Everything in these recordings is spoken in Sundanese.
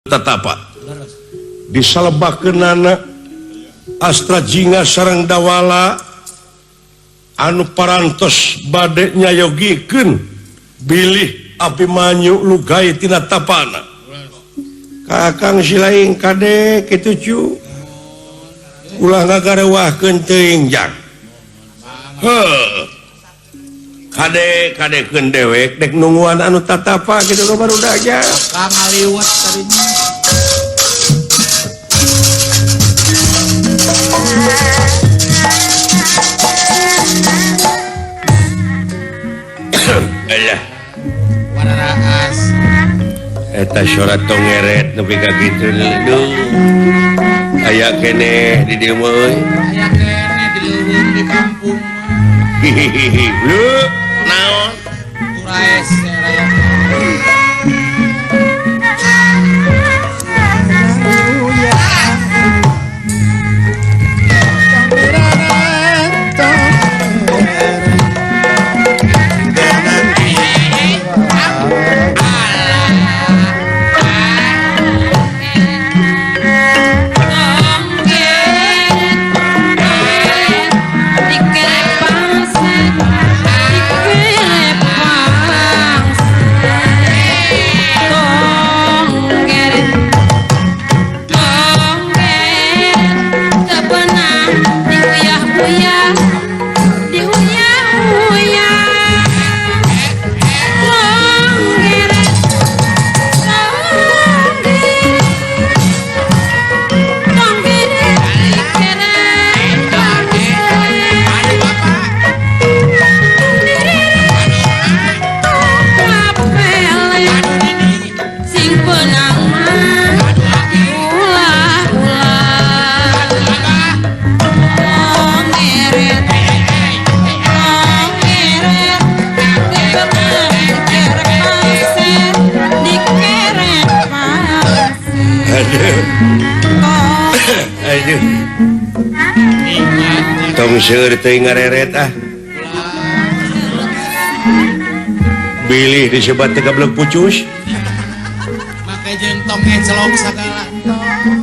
Tatapa disalebakeunana Astra Jingga sareng Dawala anu parantos bade nyayogikeun bilih Abimanyu lugai tina tapana. Kakang Silaing kade kitu cu ulah ngagarewahkeun teuing jang. Heuh. Kade kadekeun dewek dek nungguan anu tatapa kitu ka barudak nya. Kang ngaliwat tadinya. Alah. Wararaas. Eta suara tongeret nepi ka kitu duh. Aya keneh di dieu mah euy. Aya keneh di leuweung di kampung. Hihihi. Leuh, naon? Turaes raya. Aduh. Tong seueur teuing ngareret ah. Bilih disebat teh gablek pucus. Make jeung tong ecelok sagala.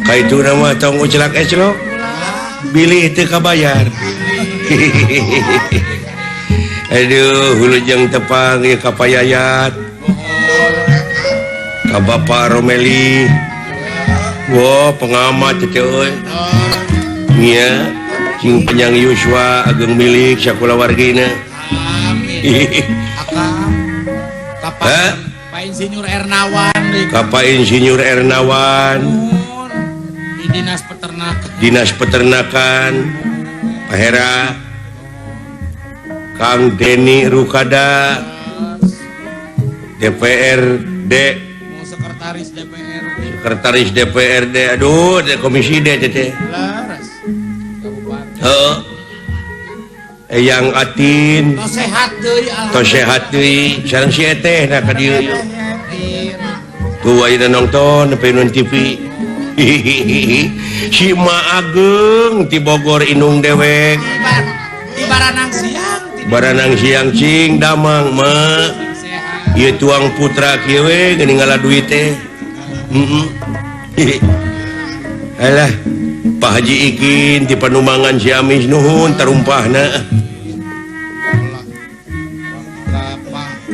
Ka itu mah tong ucelak ecelok. Bilih teu kabayar. Aduh, hulujeng tepang ieu ka Payayat. Ka Bapak Romeli. Wah, pengamat teh euy. Nya, cing panjang yuswa ageng milik sakulawargina. Amin. Akang. Kapan Pak Insinyur Ernawan deui. Ka Pak Insinyur Ernawan. Di Dinas Peternakan. Dinas Peternakan. Pak Hera. Kang Deni Rukada. DPRD. Sekretaris DPRD. Sekretaris DPRD. Aduh, Komisi D teh. Leres. Kabupaten. Heeh. Eyang Atin. Tos sehat deui alhamdulillah. Tos sehat deui sareng si Eteh nah ka dieu. Tuh ayeuna nonton nepi nun TV. Si Ma Ageng ti Bogor indung dewek. Di Baranang Siang. Baranang Siang cing damang ma. Ieu tuang putra kieu we geuning ngala duit teh. Heeh. Alah, Pak Haji Ikin ti Panumangan Ciamis nuhun tarumpahna.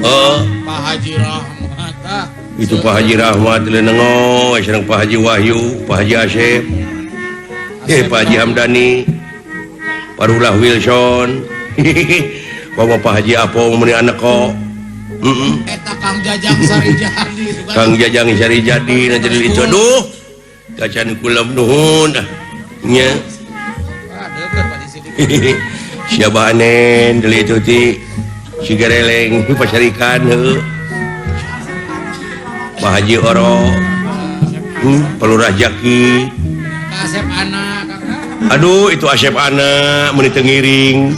Oh, Pak Haji Rahmat. Itu Pak Haji Rahmat lenengo sareng Pak Haji Wahyu, Pak Haji Asep. Pak Haji Hamdani. Parulah Wilson. Bapak Pak Haji Apong meuni anak kok. Eta Kang Jajang Sarijadi. Kang Jajang Sarijadi na jadi itu aduh. Kacan kulem nuhun ah. Nya. Siapa anen deui itu ti si Gareleng pasarikan heuh. Pak Haji Oro. Palurah Jaki. Asep Ana. Aduh itu Asep Ana meuni teu ngiring.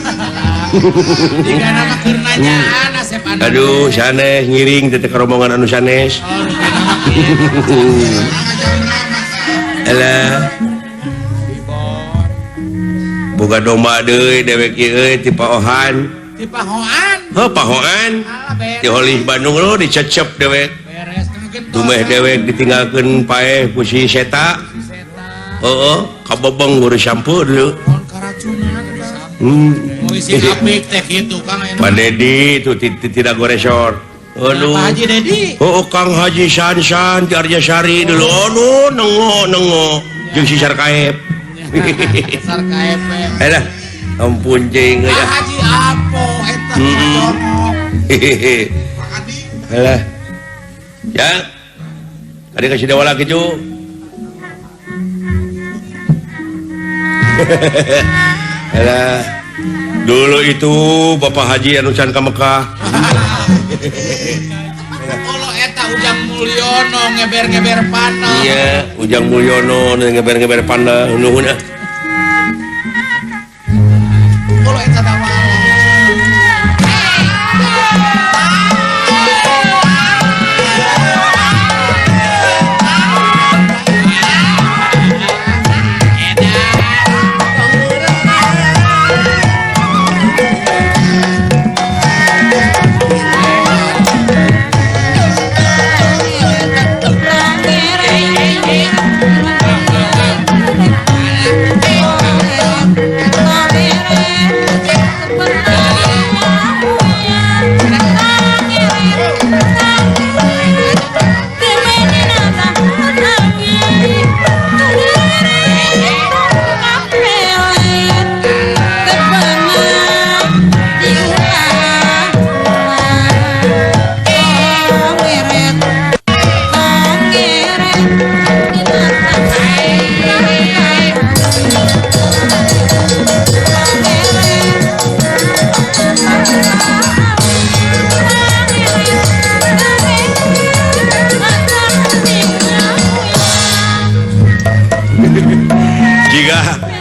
Aduh sanes ngiring teh rombongan anu sanes. Alah. Boga domba deui dewek ieu euy ti Paohan. Ti Pahoan. Heuh Pahoan. Ti Holis Bandung lo dicecep dewek. Beres Tumeh dewek ditinggalkeun paeh ku si Seta. Heeh, kabebeng guru sampeu dulu. Pak Dedi itu tidak goresor. Aduh. Pak Haji Dedi. Oh, Kang Haji Sansan di Arjasari dulu. Aduh, nengo nengo jeung si Sarkaep. Sarkaep. Eh ampun jeung ya. Haji Apo eta. Hehehe. Alah. Ya. Tadi kasih dewa lagi cu. Alah. Dulu itu Bapak Haji anu can ka Mekah. Kalau eta Ujang Mulyono ngeber-ngeber panah. Iya, Ujang Mulyono ngeber-ngeber panah nuhun ah. Kalau eta dawala.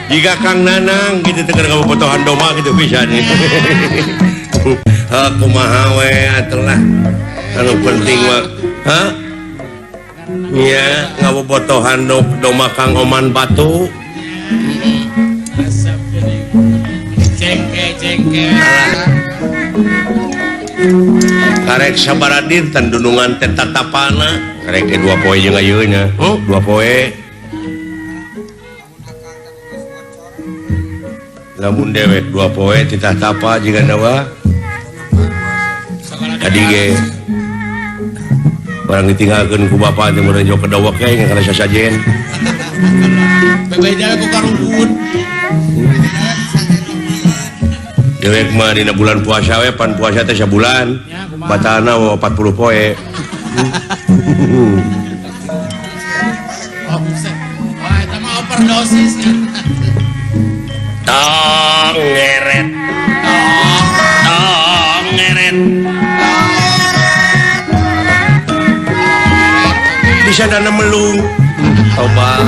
Jika Kang Nanang gitu tegar kabobotohan doma gitu bisa nih. Kumaha we atuh lah. Anu penting mah, hah? Nya ngabobotohan doma Kang Oman Batu. Cengke cengke. Karek sabaraha dinten dunungan teh tatapana. Karek teh 2 poe jeung ayeuna. Oh, 2 poe. Lamun dewek 2 poe titah tapa jiga nawa tadi ge barang ditinggalkeun ku bapa teh mun jauh kedawak ge kana sasajen bebeja ku karuhun dewek mah dina bulan puasa we pan puasa teh sabulan batalna 40 poe. Oh, wah eta mah overdosis ya. Tong ngeret, tong ngeret, bisa dana melung, toba.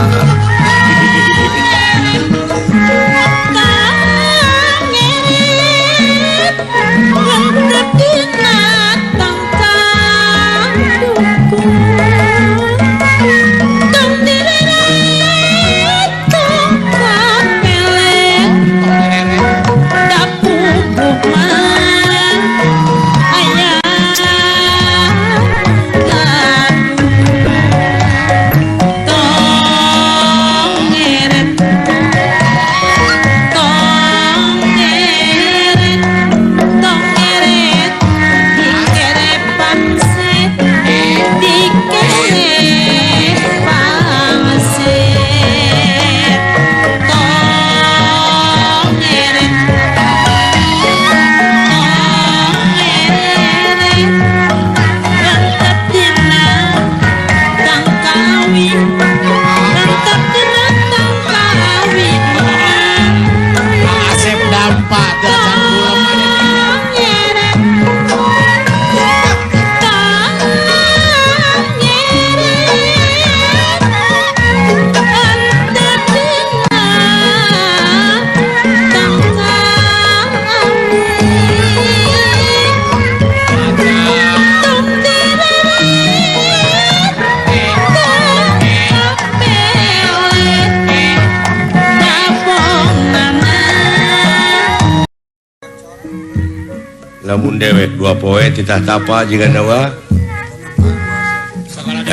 Lamun dewek 2 poe titah tapa jiga nawa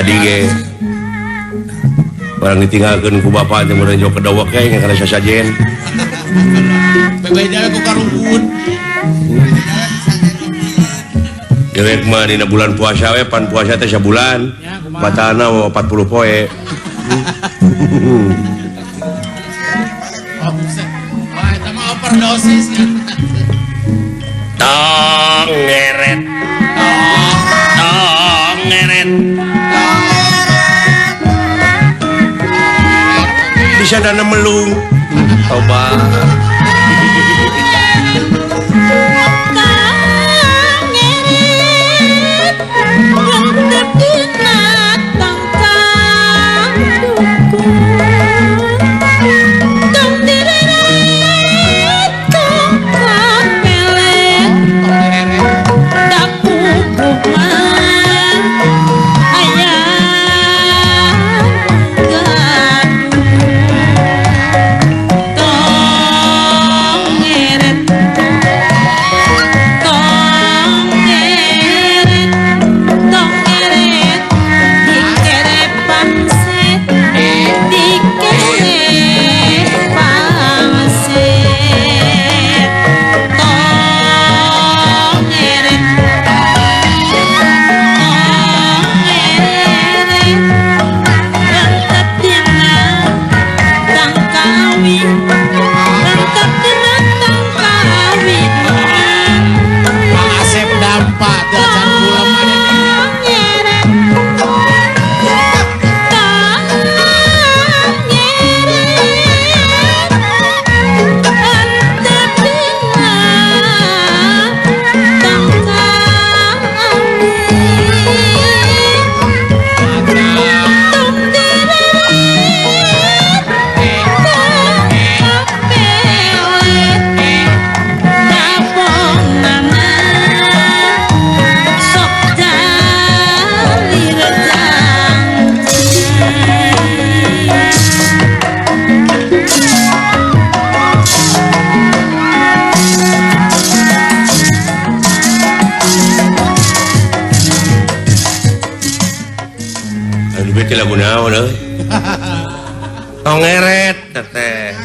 Tadi ge barang ditinggalkeun ku bapak teh mun jauh ke dawak ge kana sasajen. Bebeh ku karumpun. Dewek mah dina bulan puasa we pan puasa teh sabulan. Batana 40 poe. Wah, eta mah overdosis ya. Tong ngeret. Tong ngeret. Bisa dana melung. Toba. Lagu naon euy? Tong ngeret teteh.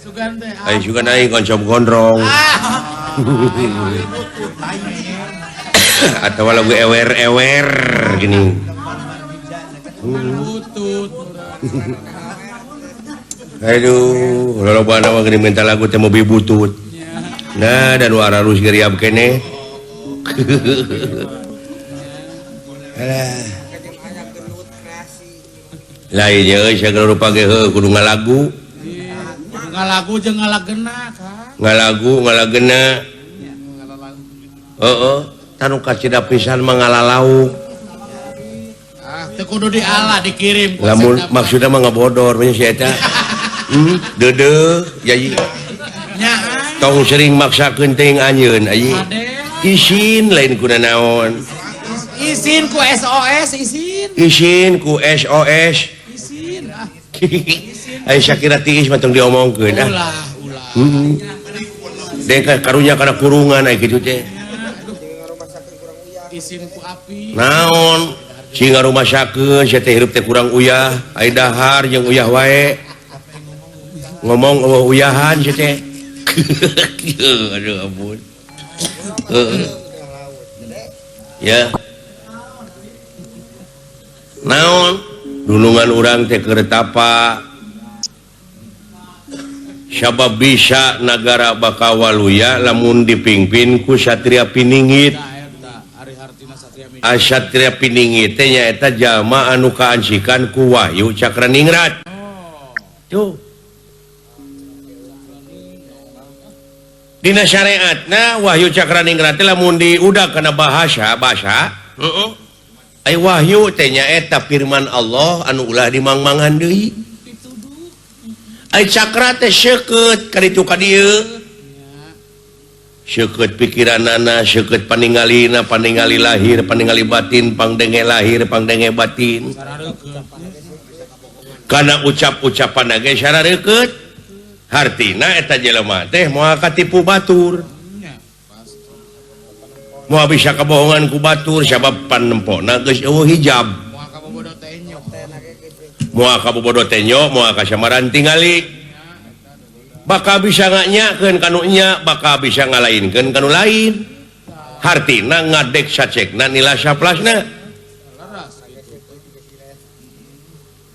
Sugan teh. Ai sugan aing koncom gondrong. Atau lagu ewer-ewer gini. Aduh, lolobana mah geuning minta lagu teh mobil butut. Nah, dan nu ararus geriab keneh. Alah. Lain euy sagala rupa ge heuh kudu ngalagu. Ngalagu jeung ngalagena ka. Ngalagu ngalagena. Heeh, tanu kacida pisan mah ngalalauk. Ah, teu kudu diala dikirim ku. Lamun maksudna mah ngabodor nya si eta. Deudeuh yai. Nya. Tong sering maksakeun teuing anjeun ayi. Isin lain kuna naon. Isin ku SOS isin. Isin ku SOS. Isin ah. Ai sakira tiis mah tong diomongkeun ah. Ulah, ulah. Heeh. Dek karunya kana kurungan ai kitu teh. Isin ku api. Naon? Sing ngarumasakeun sia teh hirup teh kurang uyah, ai dahar jeung uyah wae. Ngomong eueuh uyahan sia teh. Aduh ampun. Heeh. Ya. Naon? Dunungan urang teh keur tapa. Sabab bisa nagara bakal waluya lamun dipingpin ku Satria Piningit. Satria Piningit teh nyaeta jalma anu kaancikan ku Wahyu Cakraningrat. Tuh. Dina syariatna Wahyu Cakraningrat teh lamun diudak kana bahasa bahasa, heeh. Ai wahyu teh nyaeta firman Allah anu ulah dimangmangan deui. Ai cakra teh seukeut ka ditu ka dieu. Seukeut pikiranana, seukeut paningalina, paningali lahir, paningali batin, pangdenge lahir, pangdenge batin. Kana ucap-ucapan ge sarareukeut. Hartina eta jelema teh moal katipu batur. Moal bisa kabohongan ku batur sabab panempona geus eueuh hijab. Moal ka bobodo tenyo, moal ka samaran tingali. Bakal bisa nganyakeun kanu nya, bakal bisa ngalainkeun kanu lain. Hartina ngadek sacekna nila saplasna.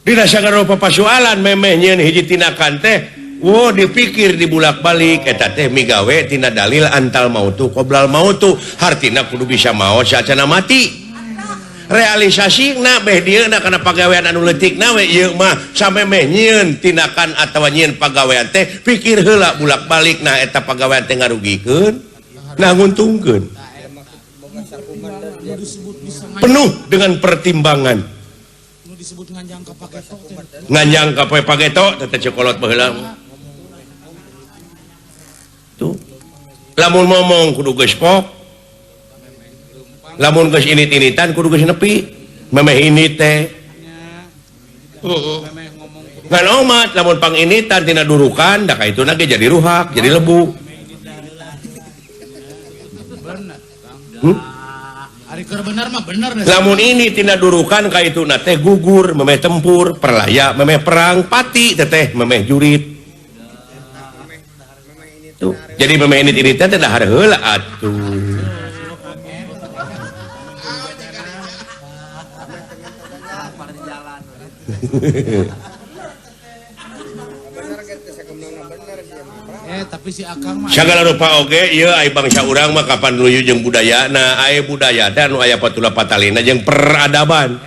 Dina sagala rupa pasualan memeh nyieun hiji tindakan teh, wo dipikir dibulak-balik eta teh migawe tina dalil antal mautu qoblal mautu. Hartina kudu bisa maot sacana mati. Realisasi na beh dieu na kana pagawean anu leutik na we ieu mah samemeh nyieun tindakan atawa nyieun pagawean teh pikir heula bulak-balik nah eta pagawean teh ngarugikeun nah nguntungkeun. Penuh dengan pertimbangan. Nganjang ka pageto teh cekolot baheula. Tuh. Lamun ngomong kudu geus pok. Lamun geus init-initan kudu geus nepi. Memeh init teh. Heeh. Ngan omat lamun panginitan tina durukan da ka ituna ge jadi ruhak, jadi lebu. Ari keur bener mah bener. Lamun ini tina durukan ka ituna teh gugur, memeh tempur, perlaya, memeh perang, pati teteh memeh jurit. Tuh. Jadi memeh init-initan teh dahar heula atuh. Tapi si Akang mah sagala rupa oge ieu ai bangsa urang mah kapan luyu jeung budayana, ai budaya teh anu aya patula patalina jeung peradaban.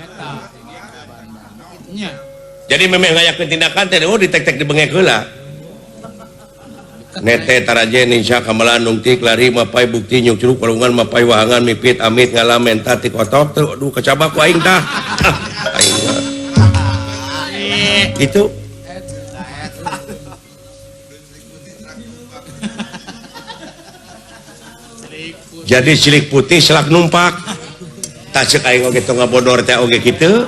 Jadi memeh ngayakeun tindakan teh oh ditek-tek dibengek heula. Nete tarajen insya kamelan nungtik lari mapai bukti nyuk curug palungan mapai wahangan mipit amit ngalamen tati kotok teu aduh kacabak ku aing tah. Aing mah. Itu jadi cilik putih selak numpak. Tah ceuk aing oge tong ngabodor teh oge kitu.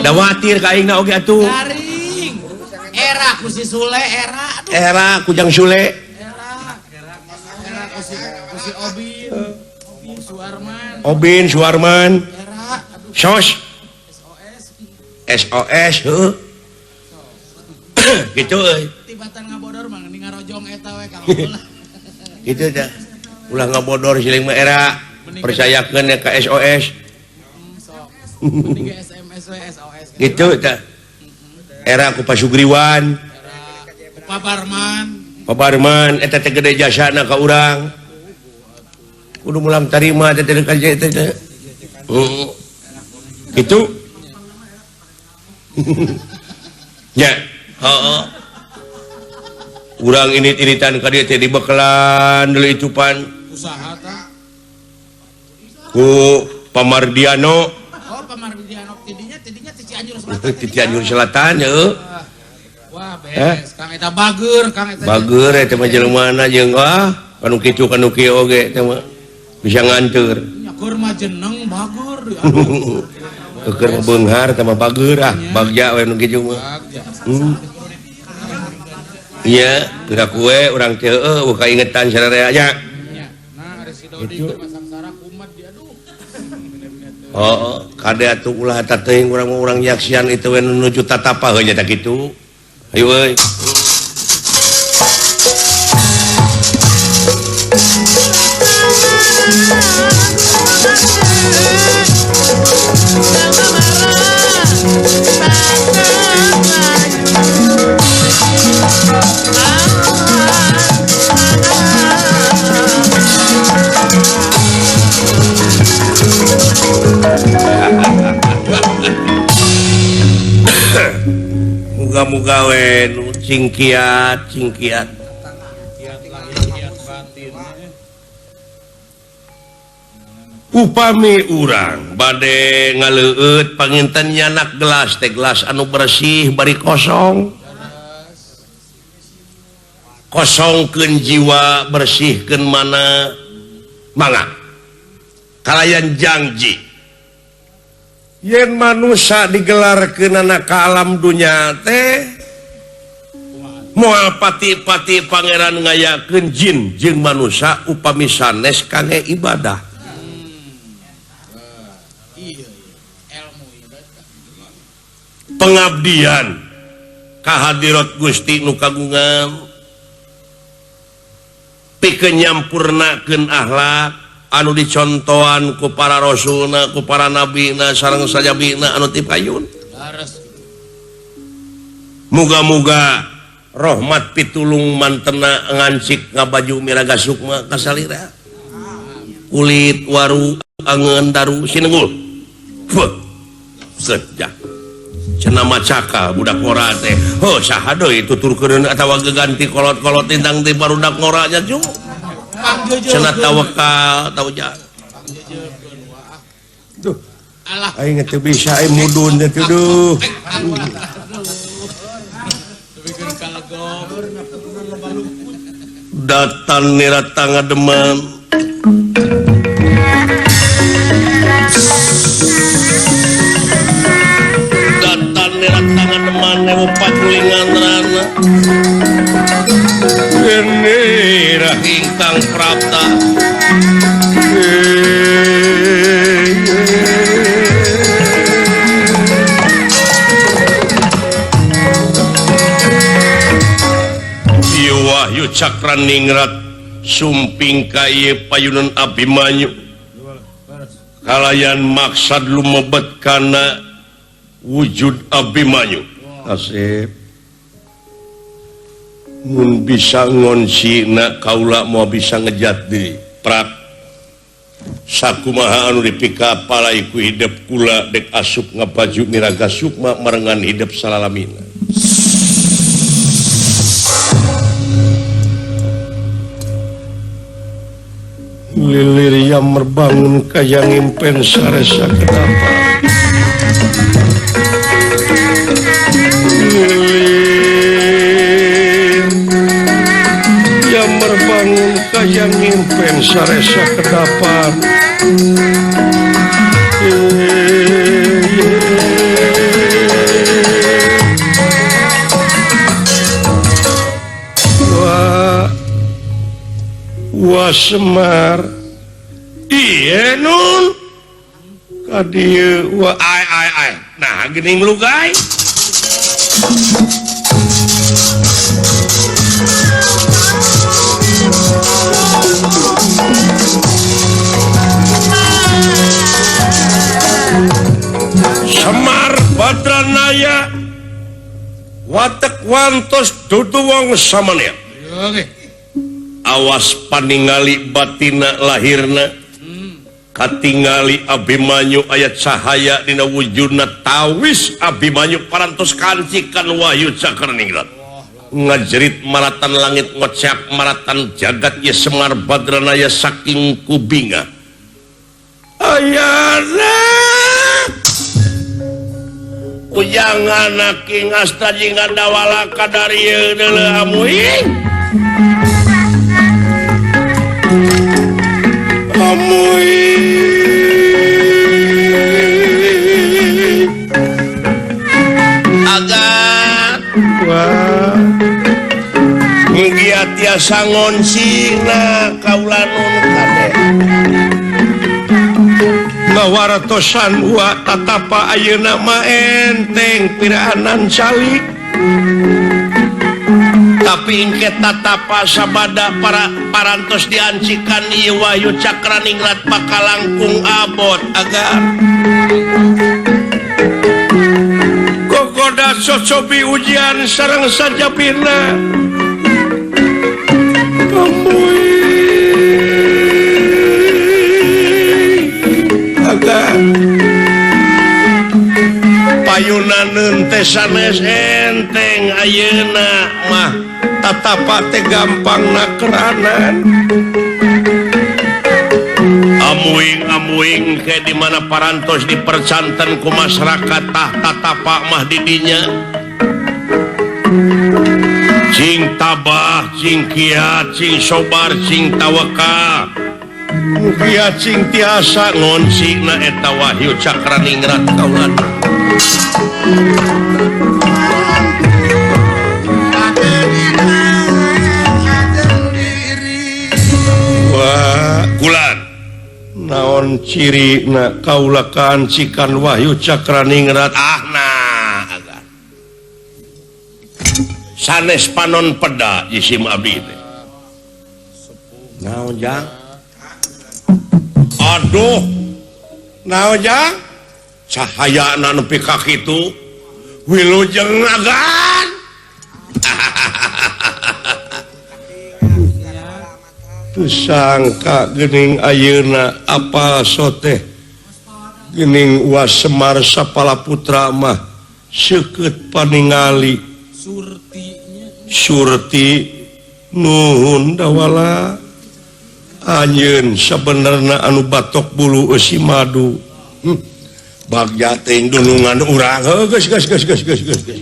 Da watir ka aingna oge atuh. Garing. Era ku si Sule era aduh. Era ku Jang Sule. Era. Era ku si Obin. Obin Suarman. Obin Suarman. Era aduh. Sos. SOS. SOS heuh. Gitu euy. Tibatan ngabodor mah mending ngarojong eta we ka ulah. Gitu dah. Ulah ngabodor siling mah era percayakeun ya ka SOS. Mending SMS we SOS. Gitu tah. Era ku Pasugriwan. Era ku Pabarman. Pabarman eta teh gede jasana ka urang. Kudu mulang tarima teh teh ka teh. Heeh. Gitu. Nya, heeh. Urang init-initan ka dieu teh dibekelan deui icupan. Usaha ta ku Pamardiano. Oh, Pamardiano tidinya ti Cianjur Selatan. Ti Cianjur Selatan heuh. Wah, beres. Kang eta bager, Kang eta. Bager eta mah jelemana jeung ah kanu kitu kanu kieu oge teh mah bisa nganteur. Nya keur mah jeneng bager. Keur mah beunghar teh mah bager ah, bagja we nu kitu mah. Iya, pira kue urang teh heueuh kaingetan sararea nya. Itu. Oh, kade atuh ulah eta teuing urang-urang nyaksian itu we nuju tatapa heuh nya tah kitu. Hayu euy. Muga-muga we nu cingkiat cingkiat. Upami urang bade ngaleueut panginten nyanak gelas teh gelas anu bersih bari kosong. Kosongkeun jiwa bersihkeun mana mangga. Kalayan janji yen manusia digelarkeunana ka alam dunya teh moal pati-pati pangeran ngayakeun jin jeung manusia upami sanes kangge ibadah. Pengabdian kahadirat Gusti nu kagungan pikeun nyampurnakeun akhlak anu dicontohan ku para rasulna ku para nabina sareng sajabina anu ti payun. Muga-muga rahmat pitulung mantena ngancik ngabaju miraga sukma kasalira kulit waru angeun daru sinenggul. Fuh. Sejah. Cenah macaka budak ngora teh. Heuh saha deui tuturkeun atawa geganti kolot-kolot tintang ti barudak ngora nya cu. Cenah tawakal tauja. Duh. Aing teu bisa aing mudun teh duh. Datan nirata ngademan. Datan nirata ngademan newu pakulingan rana. Genera ingkang prapta. Wahyu Cakraningrat sumping ka ieu payunan Abimanyu kalayan maksad lumebet kana wujud Abimanyu. Asep mun bisa ngoncina kaula moal bisa ngejat deui prak sakumaha anu dipikapalai ku hidep kula dek asup ngabaju miraga sukma marengan hidep salalamina. Lilir yang merbangun kaya ngimpen saresa kenapa. Lilir yang merbangun kaya ngimpen saresa kedapan. Wah, wah Semar. Iye nun ka dieu wa ai ai ai. Nah geuning lugai. Semar Badranaya watek wantos dudu wong samanea. Awas paningali batina lahirna katingali Abimanyu aya cahaya dina wujudna tawis Abimanyu parantos kancikan Wahyu Cakraningrat ngajerit maratan langit ngocak maratan jagat ye Semar Badranaya saking kubinga ayana kujangan king asta jeung dawala kadarieu deuleu amuing amuing agar wah mugia tiasa ngoncina kaula nun kade ngawartosan wa tatapa ayeuna mah enteng piraanan calik tapi engke tatapa sabada para parantos diancikan ieu Wahyu Cakraningrat bakal langkung abot agar kokoda socobi ujian sareng sajabina payunan teh sanes enteng ayeuna mah tatapa teh gampang nakeranan amuing-amuing ke di mana parantos dipercanten ku masyarakat tah tatapa mah didinya cing tabah cing kiat cing sobar cing tawakal mugia cing tiasa ngoncina eta Wahyu Cakraningrat kaulan. Wah, kulan naon ciri na kaula kancikan Wahyu Cakraningrat ah nah agar Sanes panon peda jisim abdi teh. Naon jang? Aduh. Naon jang? Cahayana nepi ka kitu. Wilujeng agan. Teu sangka geuning ayeuna apal soteh geuning Uwa Semar sapala putra mah seukeut paningali Surti nuhun dawala anjeun sabenerna anu batok bulu eusi madu. Bagja teuing dunungan urang heuh geus geus geus geus geus geus.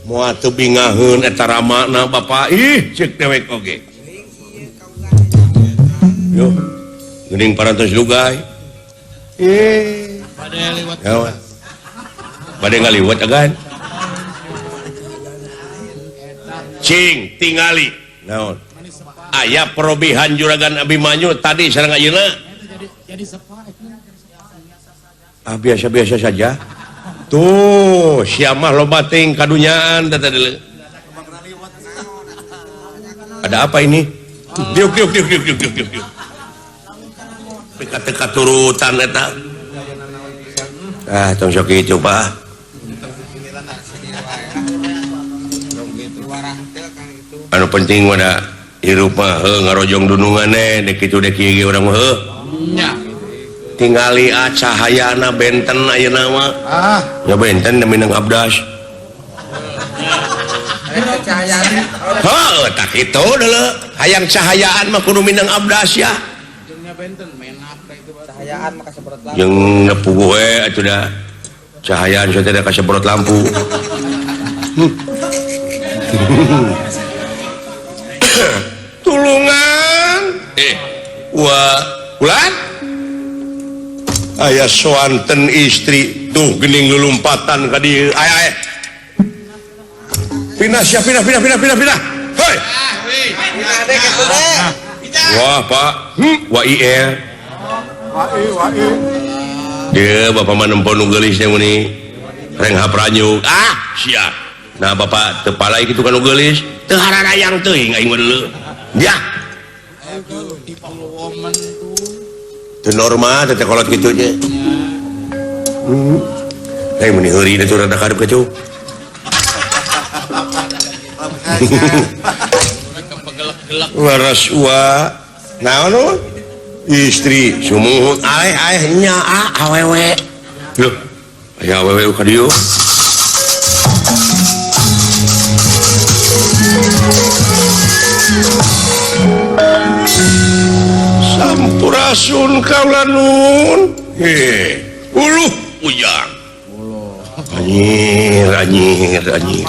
Moal teu bingaheun eta ramana bapa ih ceuk dewek oge. Yo geuning parantos lugay. Eh bade liwat. Bade ngaliwat agan. Cing tingali naon? Aya perobihan juragan Abimanyu tadi sareng ayeuna. Ah biasa-biasa saja. Tuh, siamah loba teuing kadunyaan teh tadi. Ada apa ini? Diuk diuk diuk diuk diuk diuk diuk. Teka-teka turutan eta. Ah, tong sok kitu, Pak. Anu penting mah da hirup mah heuh ngarojong dunungan dek kitu dek ieu ge urang mah heuh. Nya. Tingali cahayana benten ayeuna mah. Ah, ya benten minang abdas. Heuh, tak kitu deuleu. Hayang cahayaan mah kudu minang abdas ya. Jeung benten menak itu cahayaan mah kasebrot lampu. Jeung nepuguh we atuh da. Cahayaan teh da kasebrot lampu. Tulungan. Wa ulan aya soanten istri tuh geuning lulumpatan ka dieu. Aya aya. Pindah sia pindah pindah pindah pindah pindah. Hoi. Wah, Pak. Wa IR. Wa I wa I. Deeu bapak mah nempo nu geulis teh meuni. Reng hapranyuk. Ah, sia. Nah, bapak teu palai kitu ka nu geulis. Teu hararayang teuing aing mah deuleu. Ya. Teu normal teh kolot kitu nya. Hei meuni heuri da rada kadep kitu. Waras wa naon istri sumuhun aeh aeh nya awewe. Lho, aya awewe ka dieu. Sampurasun kaula nun. Heh, uluh ujang. Anjir, anjir, anjir.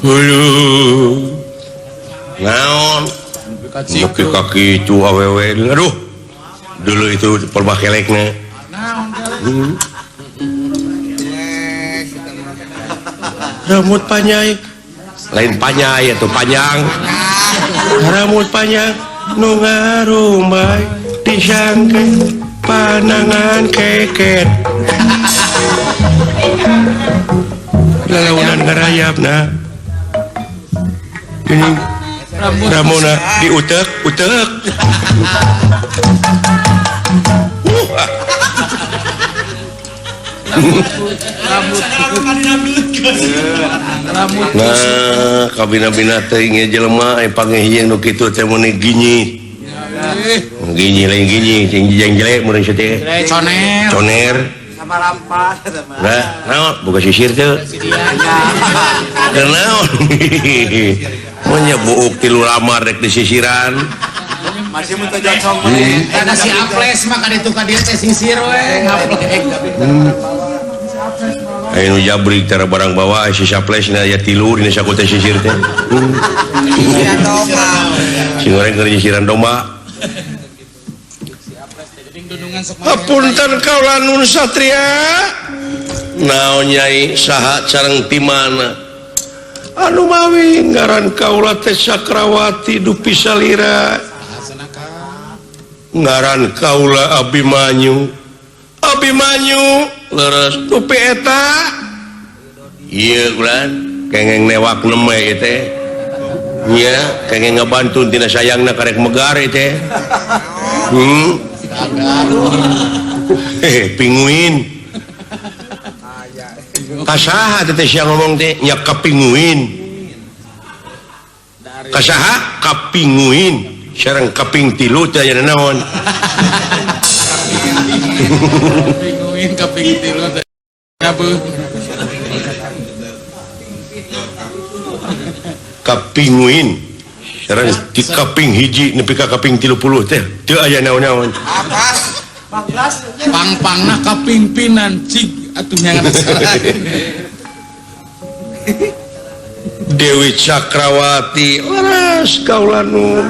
Uluh. Naon? Nepi ka kitu awewe. Aduh. Dulu itu perbah kelekna. Rambut panjang. Lain panjang atau panjang. Rambut panjang nu ngarumbay disangke panangan keket. Lalaunan ngarayapna. Geuning Ramona diutek utek. Nah, kabina-bina teh ieu jelema panggih nu kitu teh meuni ginyi. Ginyi lain ginyi, sing jeng jelek mun teh. Coner. Coner. Sama lampa eta mah. Nah, naon boga sisir teu. Teu naon. Mun nya buuk tilu lamar rek disisiran. Masih mun teu jocong. Eta si Aples mah ka ditu ka dieu teh sisir we ngaplek. Aya nu jabrik tara barang bawa si Aples na aya tilu dina saku teh sisir teh. Si goreng keur nyisiran domba. Hapunten kaula nun satria. Naon nyai saha sareng ti mana? Anu mawi ngaran kaula teh Sakrawati dupi salira. Ngaran kaula Abimanyu. Abimanyu leres dupi eta. Ieu ulan kengeng newak neme ieu teh. Nya kengeng ngabantu tina sayangna karek megar ieu teh. Pinguin. Kasaha teh sia ngomong teh nya kapinguin. Kasaha kapinguin sareng kaping tilu teh aya naon. Pinguin kaping tilu teh kabeuh. Kapinguin sareng ti kaping hiji nepi ka kaping 30 teh teu aya naon-naon. Pang-pangna kapingpinan cig atuh nyangan salah. Dewi Cakrawati leres kaula nu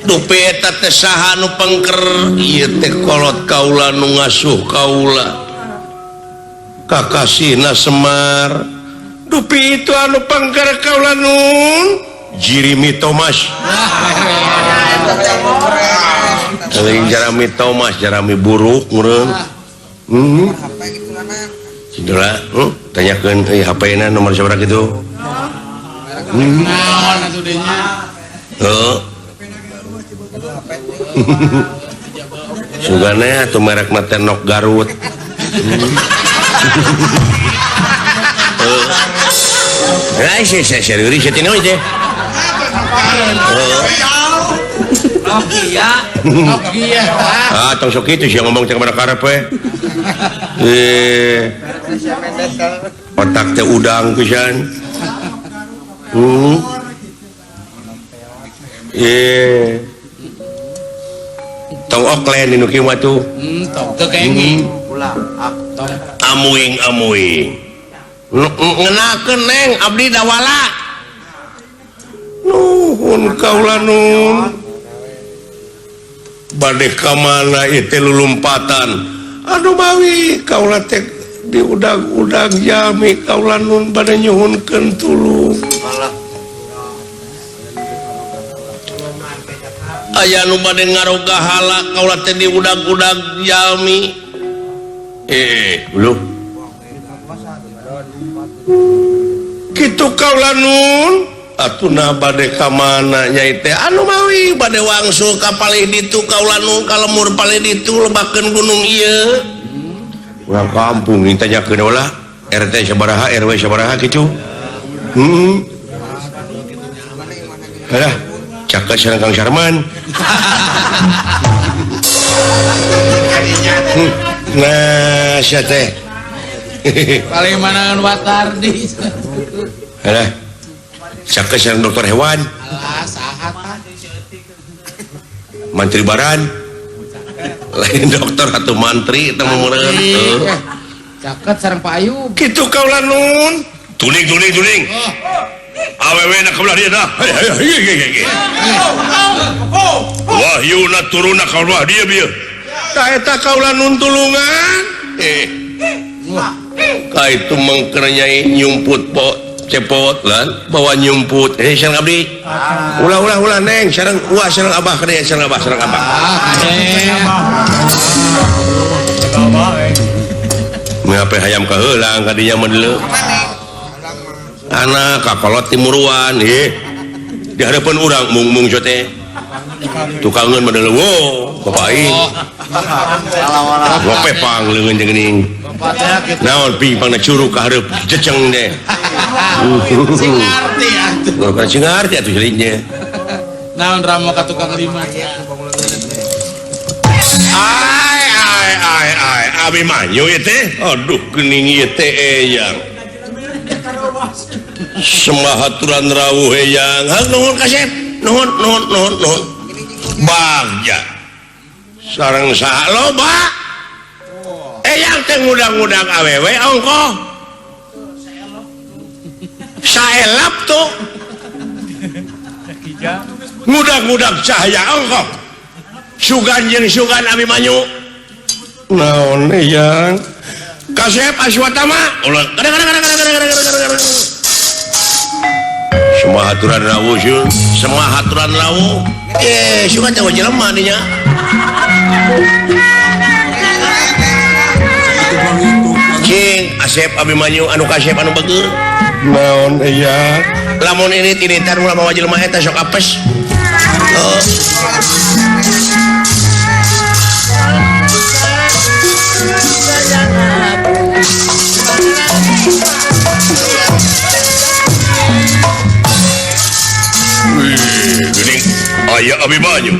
dupi eta teh saha nu pengker ieu teh kolot kaula nu ngasuh kaula kakasihna Semar dupi itu anu pengker kaula nun Jeremy Thomas. Lain Jeremy Thomas, Jeremy buruk meureun. Cindra, tanyakeun euy HP-na nomor sabaraha kitu. Naon atuh deui nya? Heuh. Sugana atuh merek mah teh Nok Garut. Heuh. Lah serius teh naon teh? Nokia. Nokia. Ah, tong sok kitu sia ngomong teh ka mana karep we. Otak teh udang pisan. Tong oklen nu kieu mah tuh. Tong teu kenging. Amuing amuing. Ngenakeun neng abdi dawala. Nuhun kaula nun. Bade ka mana ieu teh lulumpatan. Aduh mawi kaula teh diudag-udag jami kaula nun bade nyuhunkeun tulung. Aya nu bade ngaroga hala kaula teh diudag-udag jami. Uluh. Kitu kaula nun. Atuh nah bade ka mana nyai teh anu mawi bade wangsul ka palih ditu kaula nu ka lemur palih ditu lebakeun gunung ieu. Urang kampung ditanyakeun ulah RT sabaraha RW sabaraha kitu. Halah cakep sareng Kang Sarman. Nah sia teh. Paling manangan watardi. Halah cakep sareng dokter hewan. Alah saha tah? Mantri Baran. Lain dokter atau mantri eta mah meureun. Caket sareng Pak Ayub. Kitu kaula nun. Tuling tuling tuling. Awewe na kabelah dieu dah. Wahyuna turuna kabelah dieu bieu. Tah eta kaula nun tulungan. Ka itu mengker nyai nyumput po cepot lan bawa nyumput sareng abdi. Ulah ulah ulah neng sareng uah sareng abah kade sareng abah sareng abah. Ngape hayam kaheulang kadinya mah deuleu. Anak kakolot timuruan di hadapan urang mung-mung teh. Tukangeun mah deuleu wo bapak aing. Ngope pang leungeun jeung geuning. Naon ping pangna curug ka hareup jeceng deh. Sing ngarti atuh. Sing ngarti atuh jadinya. Naon ramo ka tukang lima. Ai ai ai ai Abimanyu ieu teh. Aduh geuning ieu teh eyang. Sembah aturan rawuh eyang. Ha nuhun kasep. Nuhun nuhun nuhun nuhun. Bagja. Sareng saha loba. Eyang teh ngudang-ngudang awewe ongkoh. Saelap tuh. Ngudag-ngudag cahaya ongkoh. Sugan jeung sugan Abimanyu. Naon eyang? Kasep Aswatama. Ulah kadang-kadang. Semua aturan rawuh syun. Semua aturan rawuh. Sugan teh jelema dinya. Cing Asep Abimanyu anu kasep anu beger. Naon iya? Lamun ini tinitan ulah mawa jelema eta sok apes. Oh. Wih, geuning aya Abimanyu.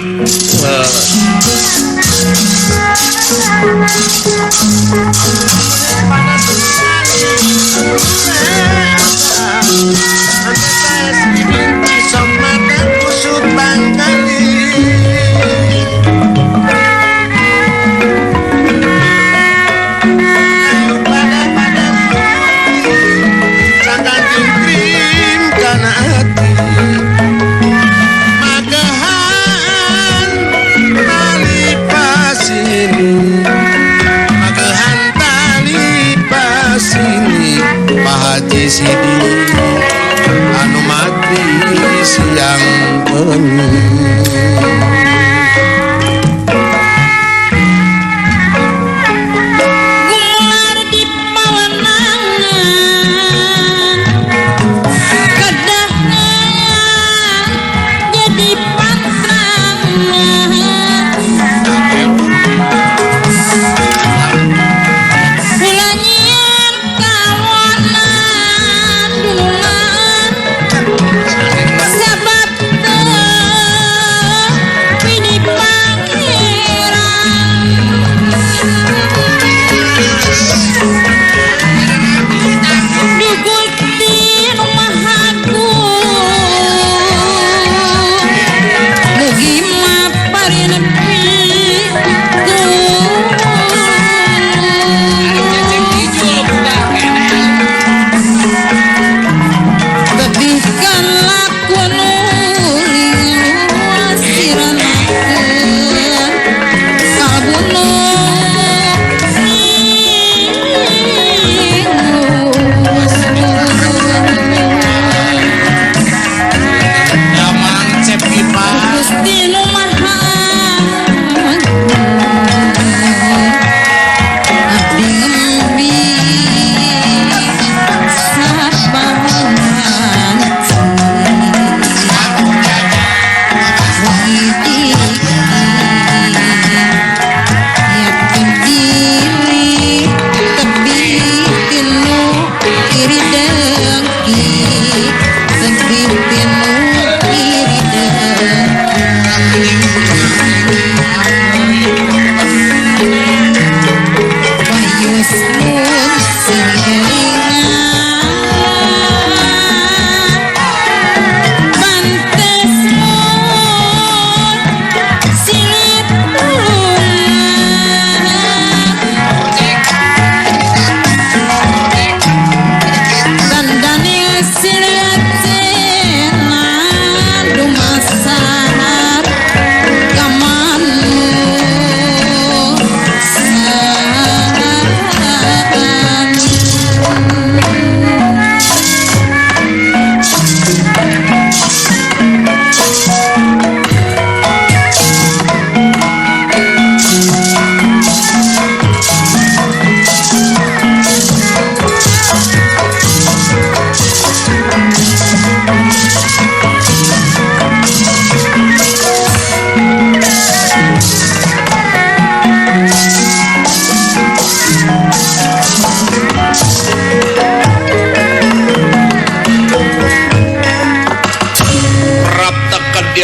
Sidi anu mati siang bengi. Gumelar di pawenangan kedahna jadi pantrangan ulah kawanan dunungan sabab teu pangeran Duguti nu Maha Agung mugi maparin Tebihkan lakon siranakeun kalbunu Damang Cep Ipa. Gusti nu Maha Abdi ngembi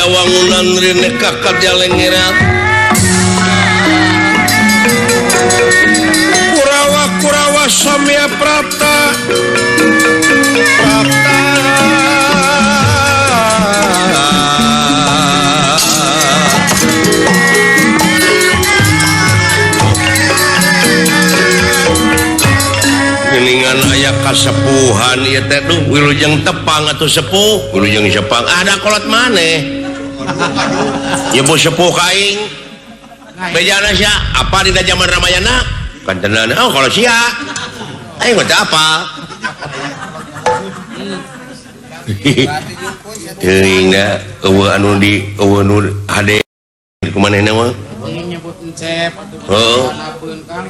Wangunan rinekah kadya lengerat Kurawa kurawa samya prapta prapta Geningan aya kasepuhan ieu teh duh wilujeng tepang atuh sepuh wilujeng sepang ada kolot maneh. Ya bu sepuh kaing bejana sia apa di zaman Ramayana kantenan oh kalau sia aing mah apa teuing da eueuh anu di eueuh nu hade kumanehna mah nyebut encep atuh heuh kan.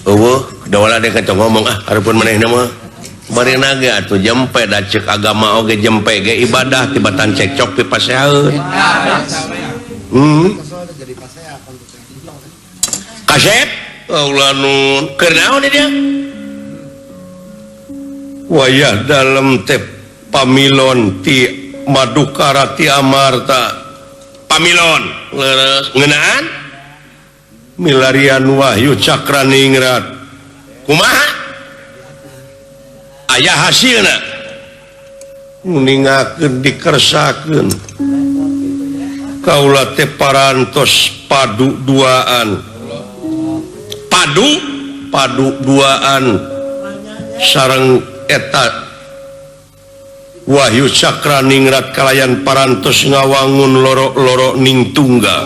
Eueuh dawala deuk teh ngomong ah hareupeun manehna mah barina ge atuh jempe da ceuk agama oge jempe ge ibadah tibatan cekcok pipaseaeun. Kasep Allah nun keur naon dia Wayah dalem teh pamilon ti Madukara ti Amarta pamilon leres ngeunaan milarian Wahyu Cakraningrat kumaha aya hasilna nguningakeun dikersakeun kaula teh parantos padu duaan padu padu duaan sareng eta Wahyu Cakraningrat kalayan parantos ngawangun loro-loro ning tunggal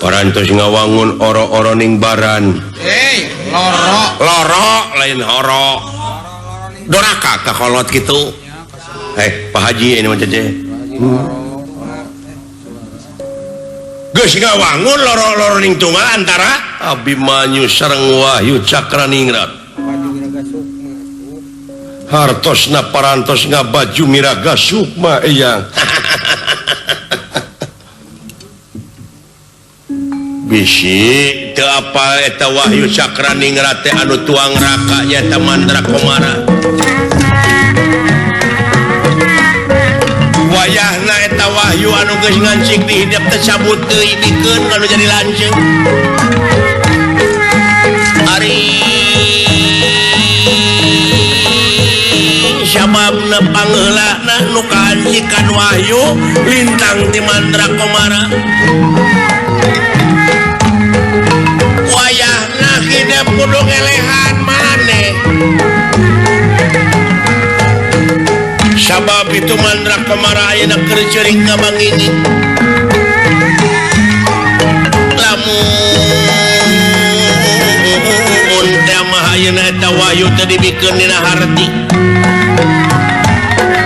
parantos ngawangun oro-oro ning baran loro loro lain horo doraka kakolot kitu Pak Haji ini mah cece geus ngawangun loro-loro ning tunggal antara Abimanyu sareng Wahyu Cakraningrat hartosna parantos ngabaju miraga sukma eyang bisi teu apal eta Wahyu Cakraningrat teh anu tuang raka nyaeta Mandra Komara wayahna eta Wahyu anu geus ngancik di hidep teh cabut deui dikeun anu jadi lanceuk ari sababna pangheulana nu kahancikan Wahyu lintang ti Mandra Komara wayahna hidep kudu ngelehan maneh sabab itu Mandra Komara ayeuna keur ceurik ka bangini lamun teh mah ayeuna eta Wahyu teh dibikeun dina harti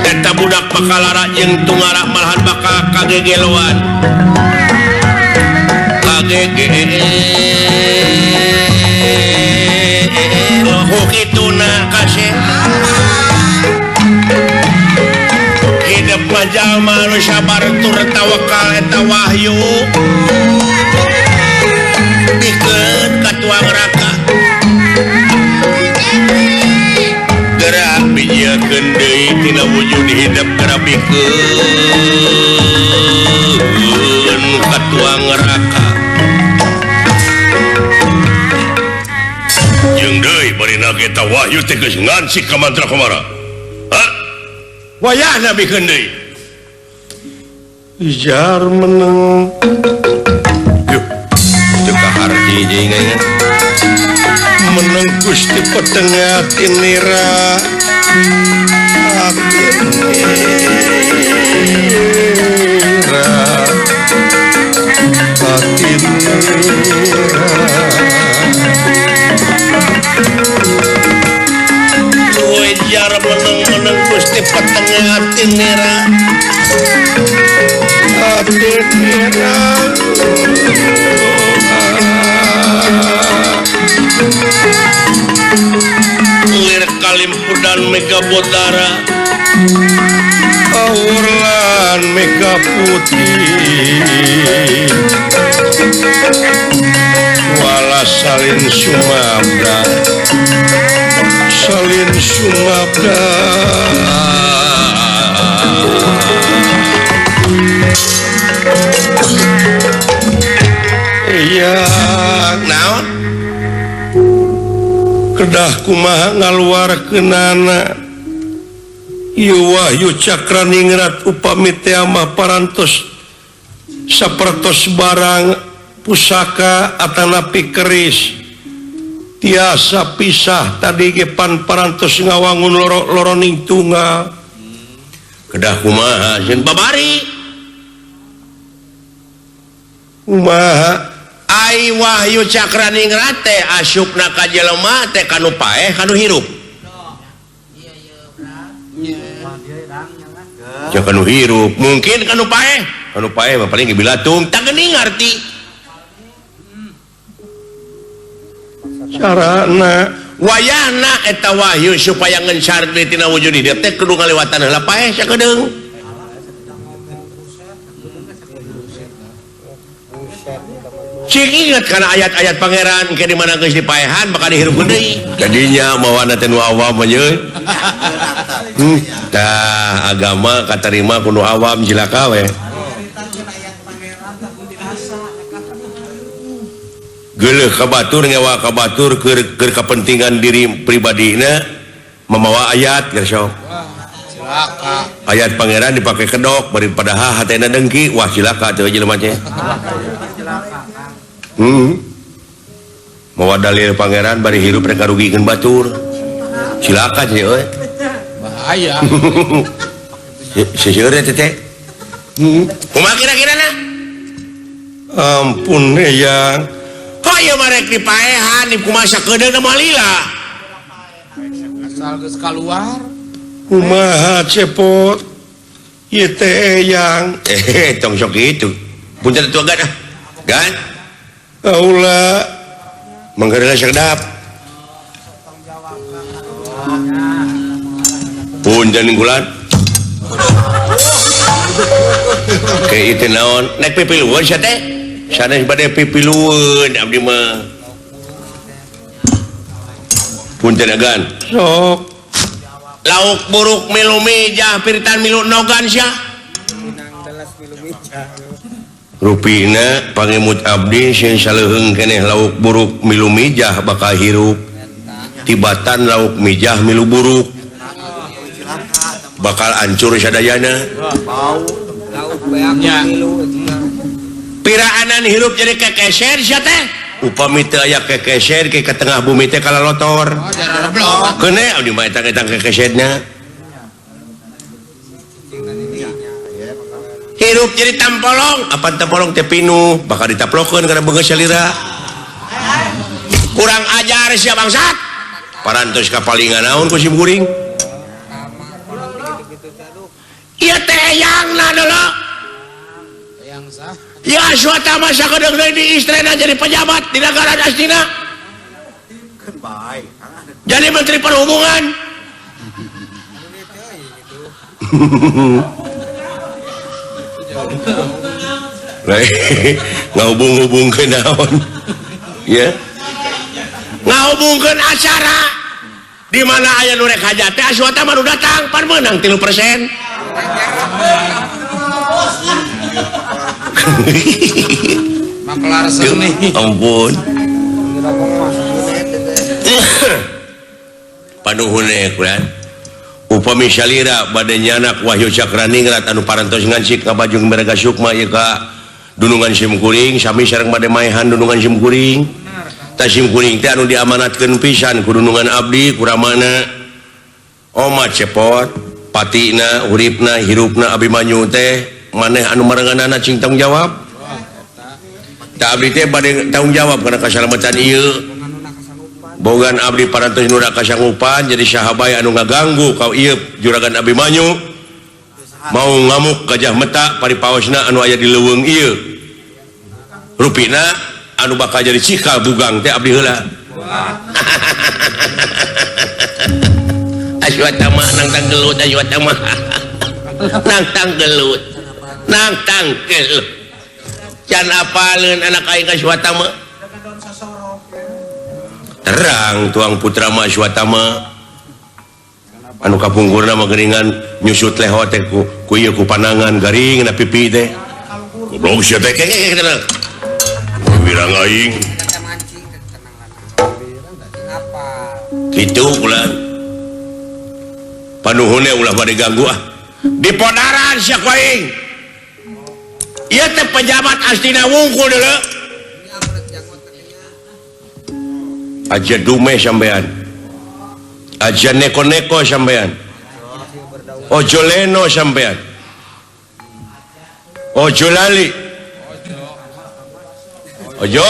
eta budak bakal lara jeung tungara malahan bakal kagegeloan kagegeloan kituna kasih hidup jalma nu sabar tur tawakal eta Wahyu bikeun ka tuang raka gerak bijiekeun deui tina wujud hidup gerak bikeun ka tuang raka jeung deui barina eta Wahyu teh geus ngancik ka Mandra Komara wayahna bikeun deui ijar meneng yuh teu kaharti jeung ingat meneng Gusti petengah tinira atinira atinira jar meneng-meneng Gusti petengah atinira atinira lir kalimpudan mega bodara aurlan mega putih wala salin sumabda salin sumabda iya naon kedah kumaha ngaluarkeunana ieu Wahyu Cakraningrat upami teh mah parantos sapertos barang pusaka atanapi keris tiasa pisah tadi ge pan parantos ngawangun loro-loro ning tunggal kedah kumaha sieun babari kumaha ai Wahyu Cakraningrat teh asupna ka jelema teh kanu paeh kanu hirup ya kanu hirup mungkin kanu paeh Anu paeh mah paling bilatung tah geuning ngarti. Carana wayahna eta wahyu supaya ngencar deui tina wujud di dieu teh kudu ngalewatan heula paeh sakedeung. Cing inget karena ayat-ayat pangeran ke di mana geus dipaehan bakal dihirup deui. Jadinya mawana teh nu awam mah ye. Tah agama katarima ku nu awam cilaka we. Geuleuh ka batur ngewa ka batur keur kepentingan diri pribadina mamawa ayat geus sok. Cilaka. Ayat pangeran dipake kedok bari padahal hatena dengki wah cilaka teh jelema teh. Mawa dalil pangeran bari hirup rek ngarugikeun batur. Cilaka sih euy. Bahaya. Seseueur teh teh. Kumaha kira-kirana? Ampun eyang. Hayu marek dipaehan di kumaha sakedeung mah lila. Asal geus kaluar. Kumaha cepot? Ieu teh eyang. Tong sok kitu. Punten atuh gan ah. Gan. Kaula manggeurna sedap. Punten gulan. Ke itu naon? Nek pipilueun sia teh? Sanes bade pipilueun abdi mah. Punten agan. Sok. Lauk buruk milu mijah piritan milu nogan sia. Rupina pangemut abdi sing saleuheung keneh lauk buruk milu mijah bakal hirup. Tibatan lauk mijah milu buruk bakal hancur sadayana. Piraanan hirup jadi kekeser sia teh. Upami teu aya kekeser ke tengah bumi teh kalalotor. Keuneh abdi mah eta-eta kekeserna. Hirup jadi tampolong, apa tampolong teh pinuh, bakal ditaplokeun kana beungeut salira. Kurang ajar sia bangsat. Parantos kapalingan naon ku sim kuring. Ieu teh eyangna deuleu. Eyang sah. Ya suatu masa sakedeung deui di istrena jadi pejabat di negara Astina. Jadi menteri perhubungan. Ngahubung-hubungkeun naon ya ngahubungkeun acara di mana aya nu rek hajat teh Aswata mah nu datang pan meunang 3%. Makelar seni. Ampun. Panuhun kulan. Upami salira bade nyanak Wahyu Cakraningrat anu parantos ngancik ka Bajung Merga Sukma ieu ka dunungan simkuring sami sareng bade maehan dunungan simkuring. Tah simkuring teh anu diamanatkeun pisan ku dunungan abdi kuramana omat cepot patina uripna hirupna Abimanyu teh maneh anu marenganana cing tanggung jawab. Tah abdi teh bade tanggung jawab kana kasalamatan ieu. Bogan abdi parantos nu kasanggupan jadi sahabai anu ngaganggu kau ieu juragan Abimanyu mau ngamuk gajah meta paripaosna anu aya di leuweung ieu rupina anu bakal jadi cikal bugang teh abdi heula. Aswatama nang tanggelut aswatama nang tanggelut nang tanggelut can apaleun anak aing Aswatama. Terang tuang putra ma Aswatama anu kapungkurna mah geuningan nyusut leho teh ku ieu ku panangan garing na pipi teh goblok sia teh wirang aing kitu ulah panuhunna ulah bade ganggu ah dipodaran sia ku aing ieu teh pejabat Astina wungkul deuleu. Aja dume sampean, aja neko-neko sampean, ojo leno sampean, ojo lali, ojo.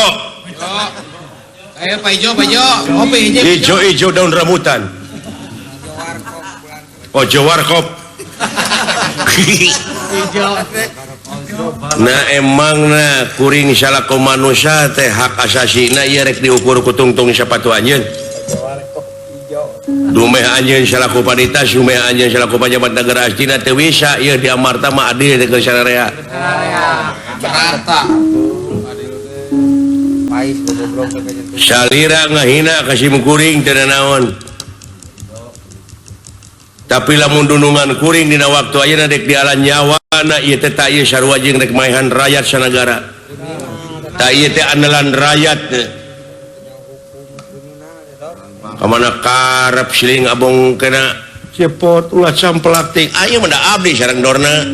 Ayo Pak Ijo, Pak Ijo, kopi ijo. Ijo-ijo daun rambutan. Ojo warkop. Ijo. Nah emangna kuring salaku manusia teh hak asasina ieu rek diukur ku tungtung sapatu anjeun. Dumeh anjeun salaku panita, dumeh anjeun salaku pajabat negara Astina teu bisa ieu di Amarta mah adil teh keur sararea. Jakarta. Salira ngahina ka sim kuring teu naon. Tapi lamun dunungan kuring dina waktu ayeuna dek dialan nyawana ieu teh ta ieu sarua jeung rek maehan rakyat sanagara. Ta ieu teh andalan rakyat. Kamana karep siling abong kena cepot ulah sampelak ting. Ayo mah da abdi sareng dorna.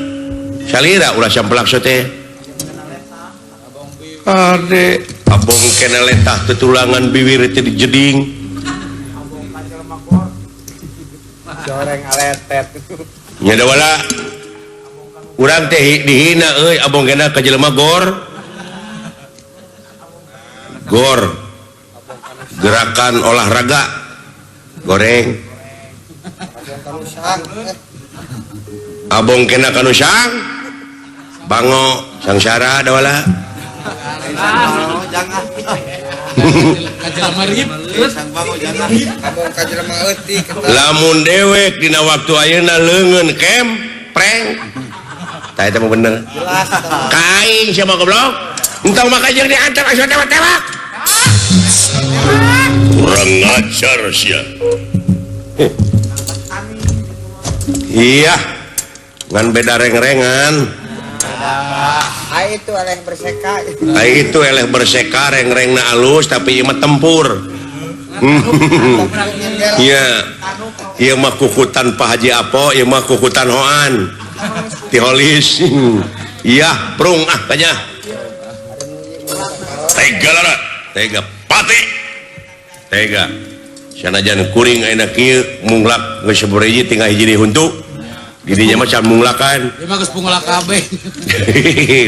Salira ulah sampelak teh. Ade abong kena letah tetulangan bibir teh dijeding. Goreng aletet. Nya da wala. Urang teh dihina euy abong kena ka jelema gor. Gor. Gerakan olahraga goreng. Abong kena kanu sang bango sangsara da wala. Lamun dewek dina waktu ayeuna leungeun kem preng. Tah eta mah bener. Ka aing sia mah goblok. Entong maka jeung diantar asa tewak-tewak. Kurang ajar sia. Iya. Ngan beda reng-rengan. Ai itu eleh berseka. Ai itu eleh berseka reng-rengna alus tapi ieu mah tempur. Iya. Ieu mah kukutan Pak Haji Apo, ieu mah kukutan Hoan. Tiholis. Iya, prung ah kanya. Tega lara, tega pati. Tega. Sanajan kuring ayeuna kieu munglak geus saburiji tinggal hiji deui huntu. Didinya mah can munglakan. Ieu mah geus punglak kabeh.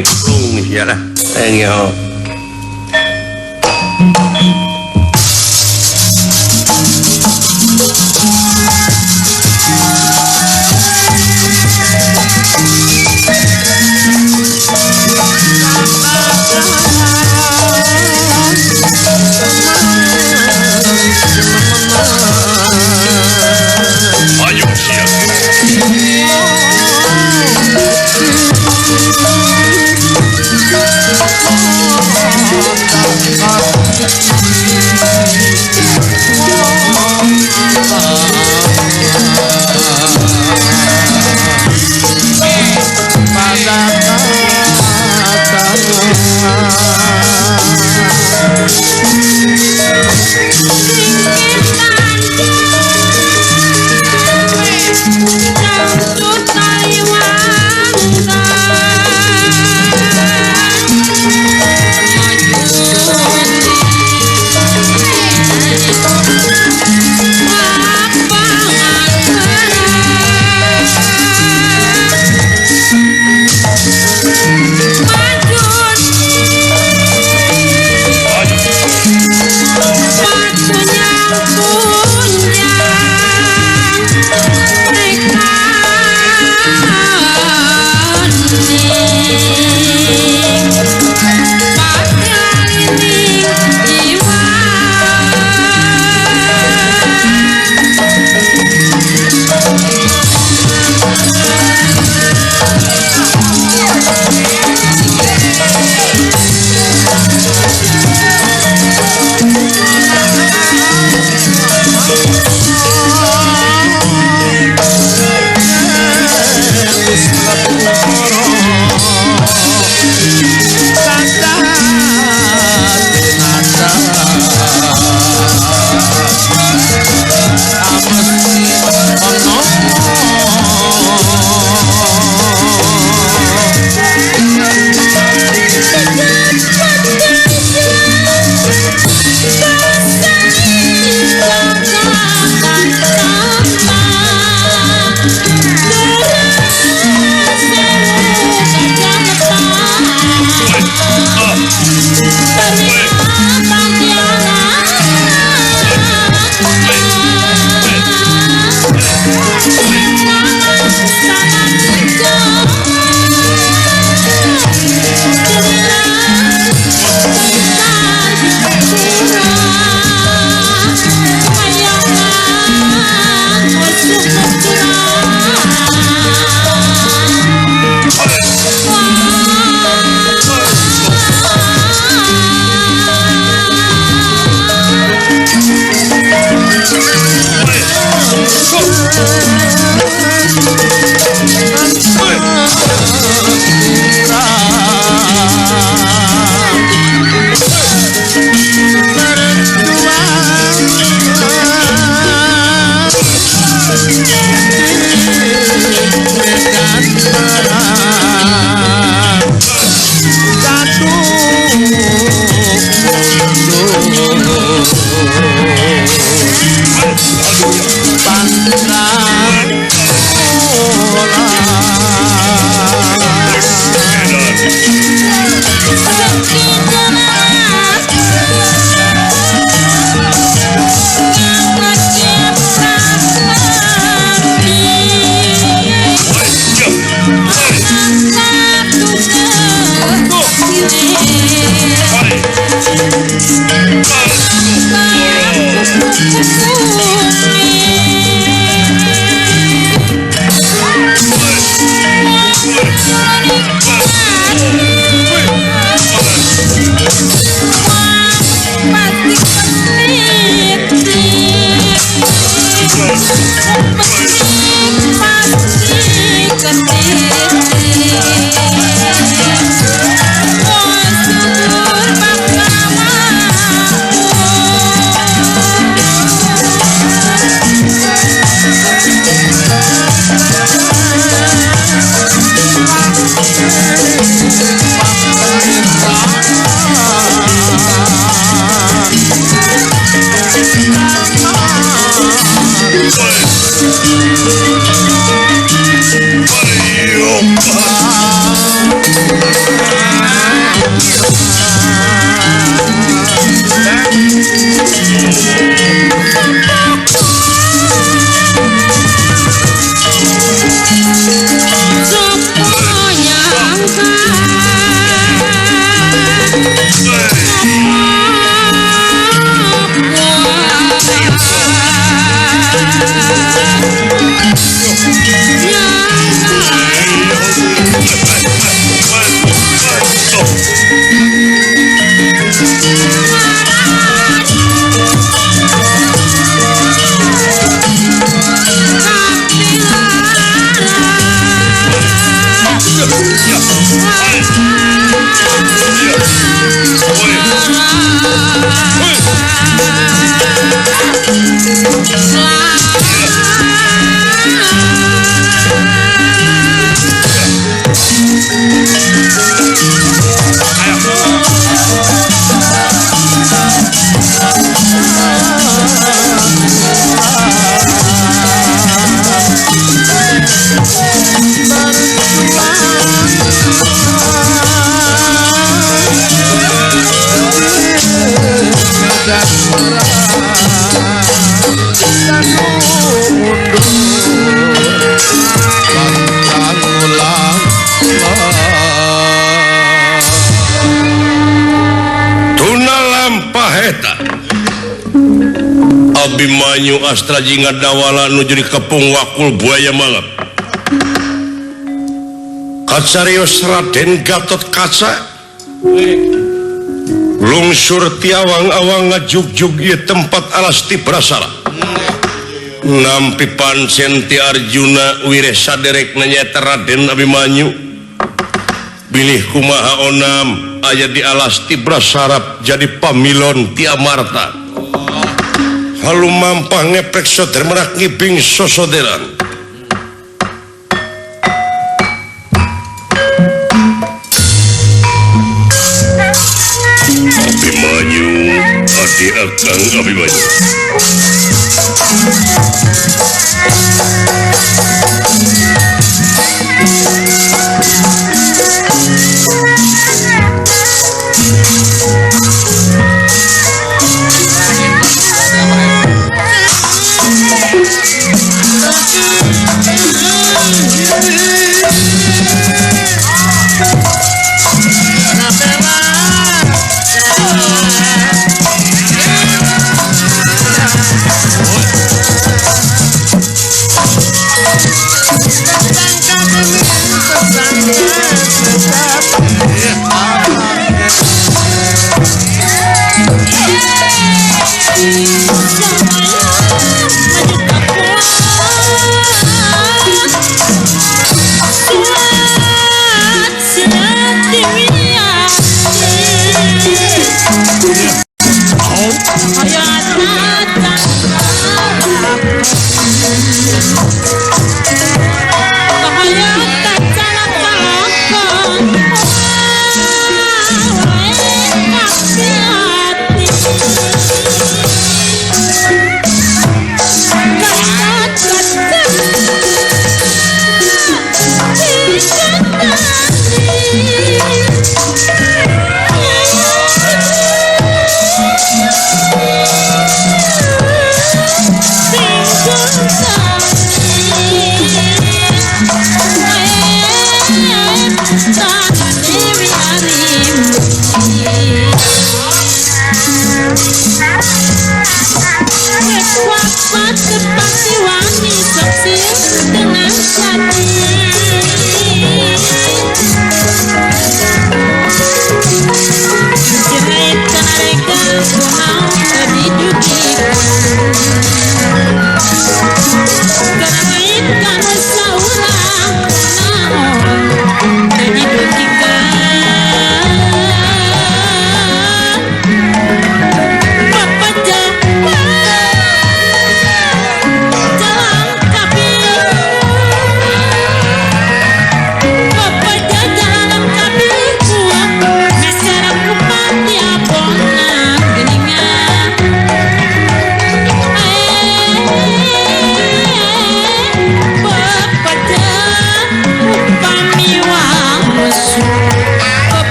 Prung sia lah. Tengyo. Ayo siap. Maju. Abimanyu Astra jeung Dawala nu jadi kepung wakul buaya malam. Kacarios Raden Gatot Kaca lungsur tiawang-awang ngajugjug ieu tempat alas ti Brasara. Nampi pancen ti Arjuna wireh saderekna nyaeta Raden Abimanyu. Bilih kumaha onam aya di alas ti Brasara jadi pamilon ti Amarta. Halu mampah ngeprek soder merak ngibing sosoderan. Abimanyu, adi akang Abimanyu.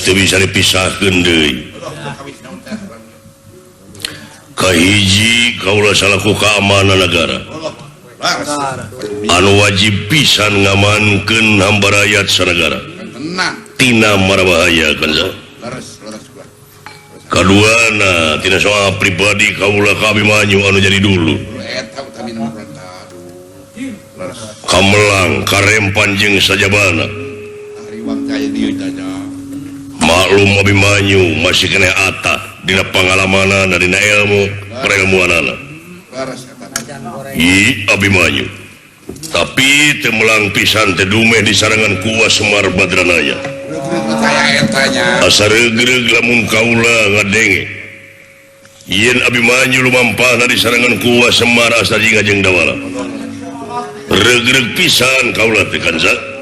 Geus teu bisa dipisahkeun deui. Kahiji kaula salaku keamanan negara. Anu wajib pisan ngamankeun hamba rakyat sanegara. Tina marabahaya kanza. Kaduana tina soal pribadi kaula ka Abimanyu anu jadi dulu. Kamelang karempan jeung sajabana. Maklum Abimanyu masih keneh ata dina pangalamanana dina ilmu perilmuanana. I Abimanyu. Tapi teu melang pisan teu dumeh di sarangan ku Semar Badranaya. Asa regreg lamun kaula ngadenge. Yen Abimanyu lumampahna di sarangan ku Semar asa jiga jeung Dawala. Regreg pisan kaula teh kanza.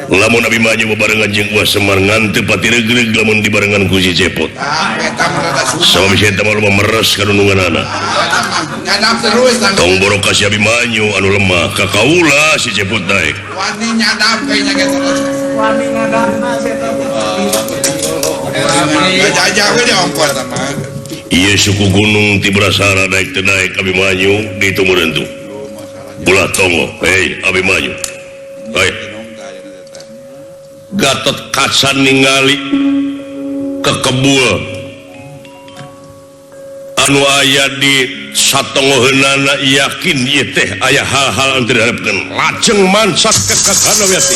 Lamun Abimanyu bebarengan jeung Uwa Semar ngan teu pati regreg lamun dibarengan ku si Cepot. Sabab si eta mah loba meres kanununganana. Tong borok ka si Abimanyu anu lemah ka kaula si Cepot daek. Wani nyadap kayaknya ge Wani ngadapna si eta. Jajah we diongkor mah. Ieu suku gunung ti Brasara daek teu daek Abimanyu ditu meureun. Ulah tongo, hei Abimanyu. Hei. Gatot Kaca ningali kekebul anu aya di satongoheunana yakin ieu teh aya hal-hal anu teu diharepkeun lajeng mansat ke kakana Wiyati.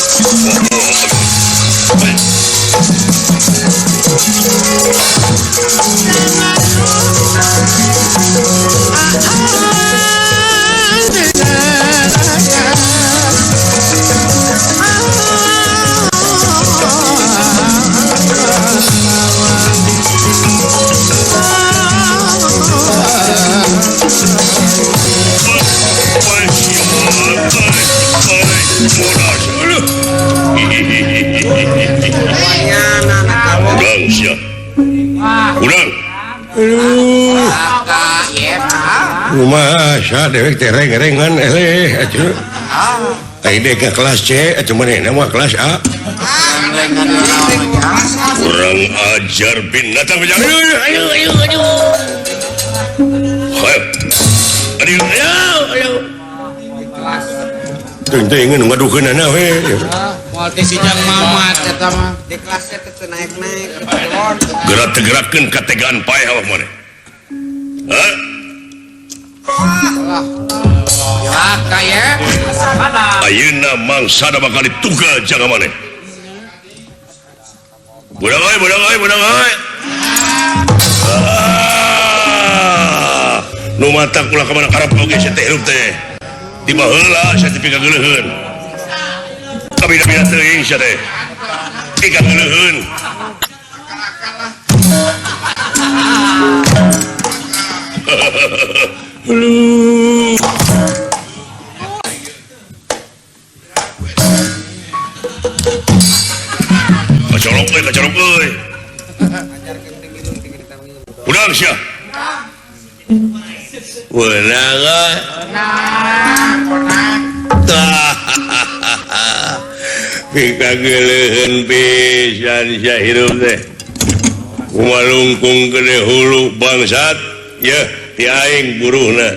Urang. Aduh. Kumaha sia dewek teh reng-rengan eleh atuh. Ai dek ka kelas C atuh manehna mah kelas A. Kurang ajar binatang bejang. Aduh aduh aduh. Ayo. Aduh aduh aduh. Teuing ngadukeunana we. Moal teh si Jang Mamat eta mah. Di kelasnya teh naik-naik. Gerak tegerakeun kategaan paeh awak maneh. Hah? Cilaka ye. Ayeuna mangsana bakal ditugal jaga maneh. Budang euy, budang euy, budang euy. Nu matak ulah ka mana karep oge sia teh hirup teh. Di baheula sia teh pikageuleuheun. Kabina-bina teuing sia teh. Pikageuleuheun. Aduh. Kacolok euy, kacolok euy. Udang sia. Wenang euy. Wenang. Pikageuleuheun pisan sia hirup teh. Kumalungkung gede hulu bangsat, yeuh ti aing buruhna.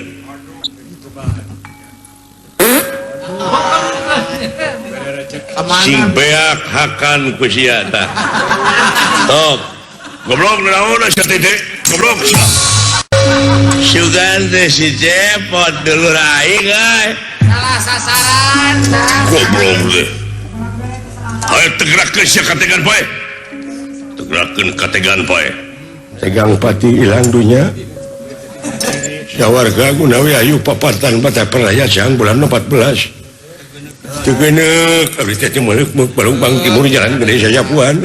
Sing beak hakan ku sia tah. Tok. Goblok naon sia teh? Goblok sia. Sugan teh si Cepot dulur aing euy. Salah sasaran. Goblok teh. Ayo tegerakeun sia kategan pae. Tegerakeun kategan pae. Tegang pati ilang dunya. Sawarga gunawi ayu papatan mata peraya siang bulan 14. Teu geuneuk abdi teh meuleuh Balung Timur jalan gede sajapuan.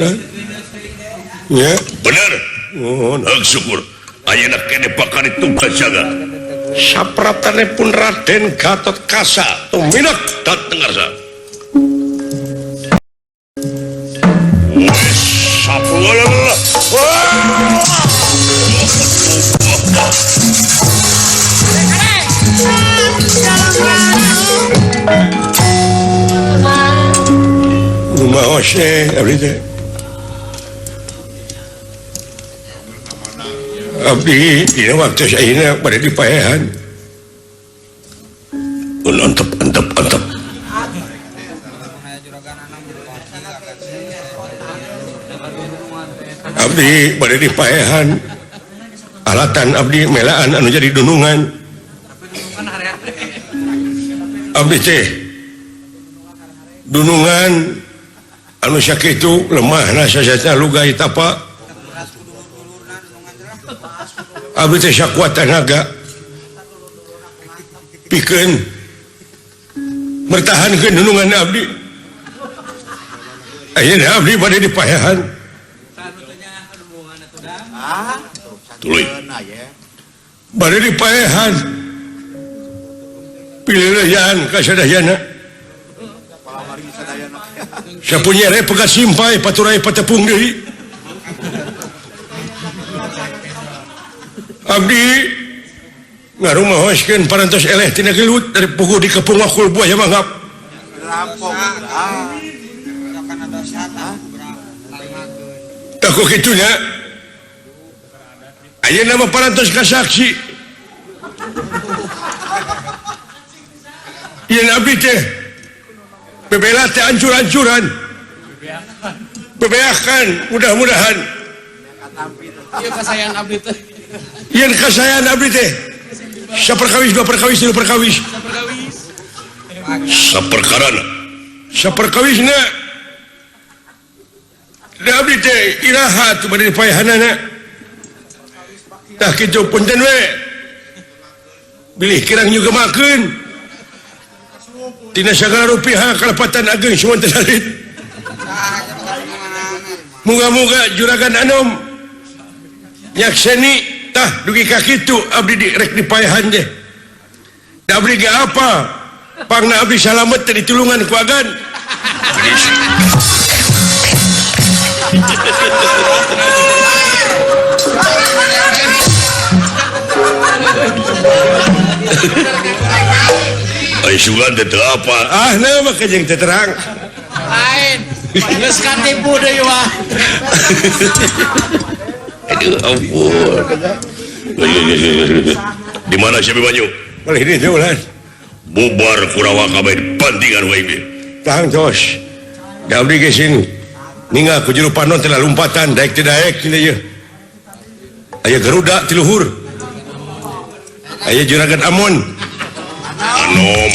Nya, bener. Nuhun. Heuh syukur. Ayeuna kene bakal ditugas jaga. Sapratane pun Raden Gatot Kaca tuminak dateng ngarsa. Wes sapu. Kumaha sih abdi teh? Abdi dina waktu ayeuna bade dipaehan. Antep antep antep. Abdi bade dipaehan. Alatan abdi melaan anu jadi dunungan. Abdi teh dunungan anu sakitu lemahna sasatna lugai tapa. Abdi teh sakuat tenaga pikeun mertahankeun dunungan abdi. Ayeuna abdi bade dipaehan. Tuluy. Bade dipaehan. Pilihleyan ka sadayana. Sapunya re pegat simpai paturai patepung deui. Abdi ngarumahoskeun parantos eleh tina gelut dari puguh di kepung wakul buaya mangap. Tah ku kitu nya. Ayeuna mah parantos ka saksi. Yen abdi teh bebela teh ancur-ancuran. Bebeakan mudah-mudahan. Ieu kasayan abdi teh. Yen kasayan abdi teh. Saperkawis dua perkawis tilu perkawis. Saperkarana. Saperkawisna. Da abdi teh iraha tu bade dipaehanana. Tah kitu punten we. Bilih kirang juga makeun. Tina sagala rupiah kalepatan ageng suwun teh salit. Muga-muga juragan anom nyakseni tah dugi ka kitu abdi direk dipaehan teh. Da abdi ge apa? Pangna abdi salamet teh ditulungan ku agan. Ai sugan teh teu apa? Ah, nah mah jeung teu terang. Lain. Geus katipu deui wah. Aduh, ampun. Di mana si Abimanyu? Boleh ini teh ulah. Bubar Kurawa kabeh bantingan wae ieu. Tang tos. Da abdi ge sing ninggal ku jero panon teh lompatan daek teu daek cenah ieu. Aya Garuda ti luhur. Aya Juragan Amon. Anom.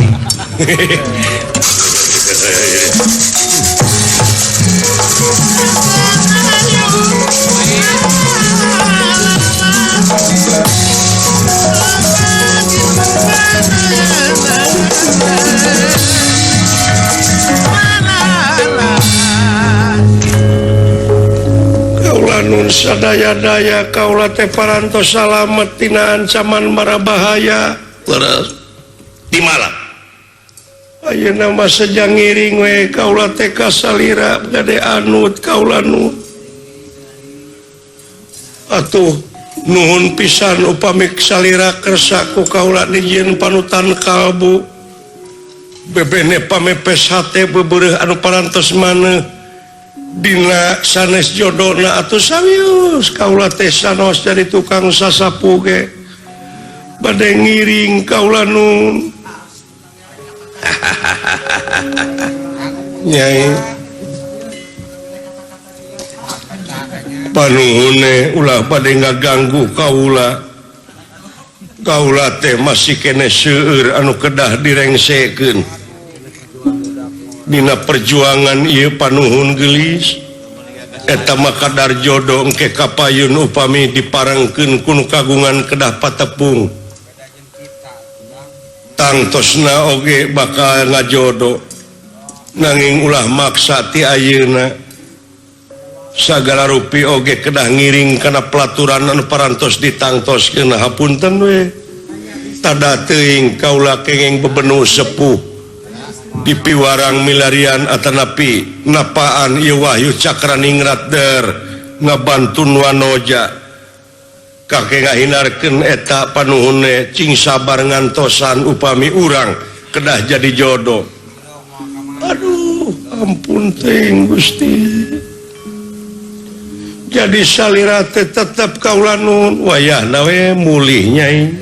Kaula nun sadaya-daya kaula teh parantos salamet tina ancaman mara bahaya. Leres. Di malam. Ayeuna mah sejang ngiring we kaula teh kasalira gade anut kaula nu. Atuh nuhun pisan upami salira kersa ku kaula dijieun panutan kalbu. Bebene pamepes hate bebereuh anu parantos maneuh dina sanes jodona atuh sawius kaula teh sanos jadi tukang sasapu ge. Bade ngiring kaula nun. Nyai panuhune ulah bade ngaganggu kaula. Kaula teh masih kene seueur anu kedah direngsekeun dina perjuangan ieu panuhun geulis. Eta mah kadar jodoh engke kapayun upami diparengkeun ku nu kagungan kedah patepung. Tangtosna oge bakal ngajodoh nanging ulah maksa ti ayeuna. Sagala rupi oge kedah ngiring kana pelaturan anu parantos ditangtoskeun. Hapunten we tada teuing kaula kenging bebenu sepuh dipiwarang milarian atanapi napaan ieu Wahyu Cakraningrat der ngabantun wanoja. Kakek ngahinarkeun eta panuhune cing sabar ngantosan upami urang kedah jadi jodoh. Aduh, ampun teuing Gusti. Jadi salira teh tetep kaula nun wayahna we mulih nyai.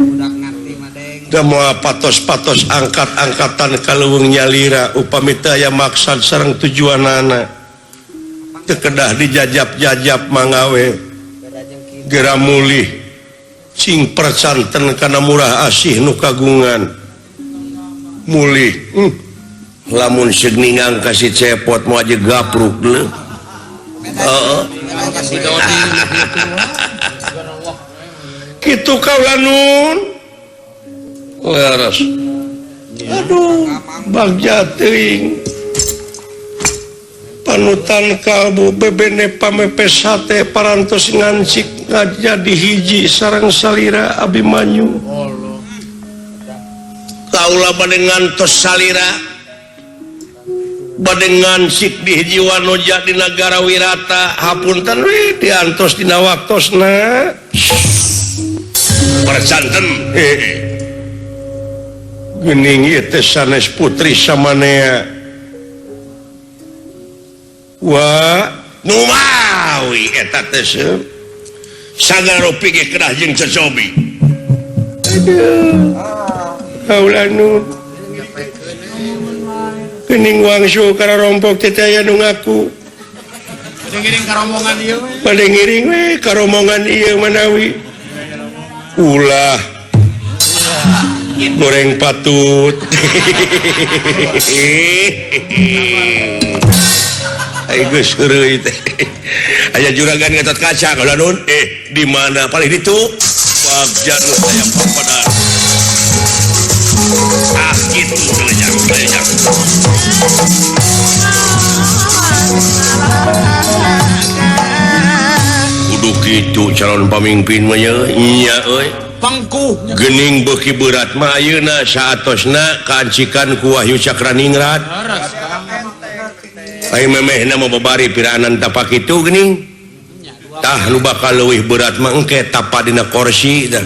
Da moal patos-patos angkat-angkatan ka leuweung nyalira upami teu aya maksad sareng tujuanana. Teu kedah dijajap-jajap mangawe. Gera mulih cing percanten kana murah asih nu kagungan. Mulih lamun seug ningang ka si Cepot moal aja gapruk leuh. Heeh. Kitu kaula nun. Leres. Aduh, bagja teuing. Panutan kalbu bebene pamepes hate parantos ngancik ngajadi hiji sareng salira Abimanyu. Kaula bade ngantos salira bade ngancik di hiji wanoja di nagara Wirata hapunten we diantos dina waktosna. Percanten hehe. Geuning ieu teh sanes putri samanea. Wa numawi eta teh sagala rupi ge kedah jeung cocobi. Aduh. Kaula nu geuning wangsu kararompok teh aya nu ngaku. Bade ngiring ka rombongan ieu we. Bade ngiring we ka rombongan ieu manawi. Ulah goreng patut. Ai geus heureuy teh. Aya juragan Gatot Kaca kaula nun. Di mana paling ditu? Bagja nu aya papadaan. Ah kitu jang jang. Kudu kitu calon pamimpin mah nya euy. Pangku gening beuki berat mah ayeuna saatosna kaancikan ku Wahyu Cakraningrat. Ai memehna mah babari piraanan tapak kitu geuning. Tah nu bakal leuwih berat mah engke tapa dina kursi tah.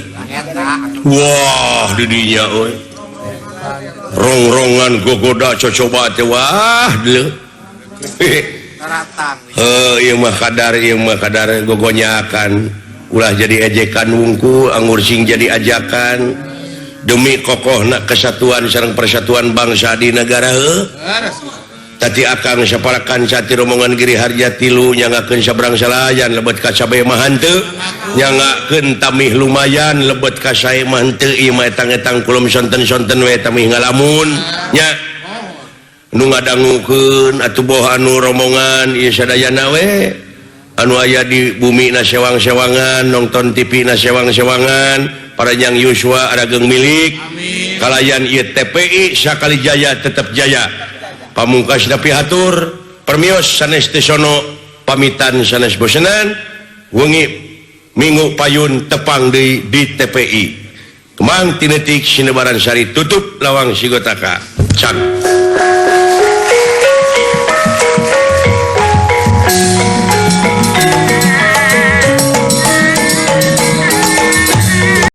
Wah di dinya euy. Rongrongan gogoda cocoba teh wah deuleu. Heuh ieu mah kadar gogonyakan. Ulah jadi ejekan wungkul anggur sing jadi ajakan demi kokohna kesatuan sareng persatuan bangsa di negara heuh. Tadi akang saparakan sati rombongan Giri Harja tilu nyangakeun sabrang salayan lebet ka sabe mah henteu nyangakeun tamih lumayan lebet ka sae mah henteu ieu mah etang-etang kulum sonten-sonten we tamih ngalamun nya nu ngadangukeun atuh boh anu rombongan ieu sadayana we anu aya di bumi na sewang-sewangan nonton TV na sewang-sewangan paranjang yuswa arageng milik kalayan ieu TPI sakali jaya tetep jaya pamungkas tapi hatur permios sanes tesono pamitan sanes bosenan wengi minggu payun tepang deui di TPI Kemang tinetik sinebaran sari tutup lawang sigotaka cak.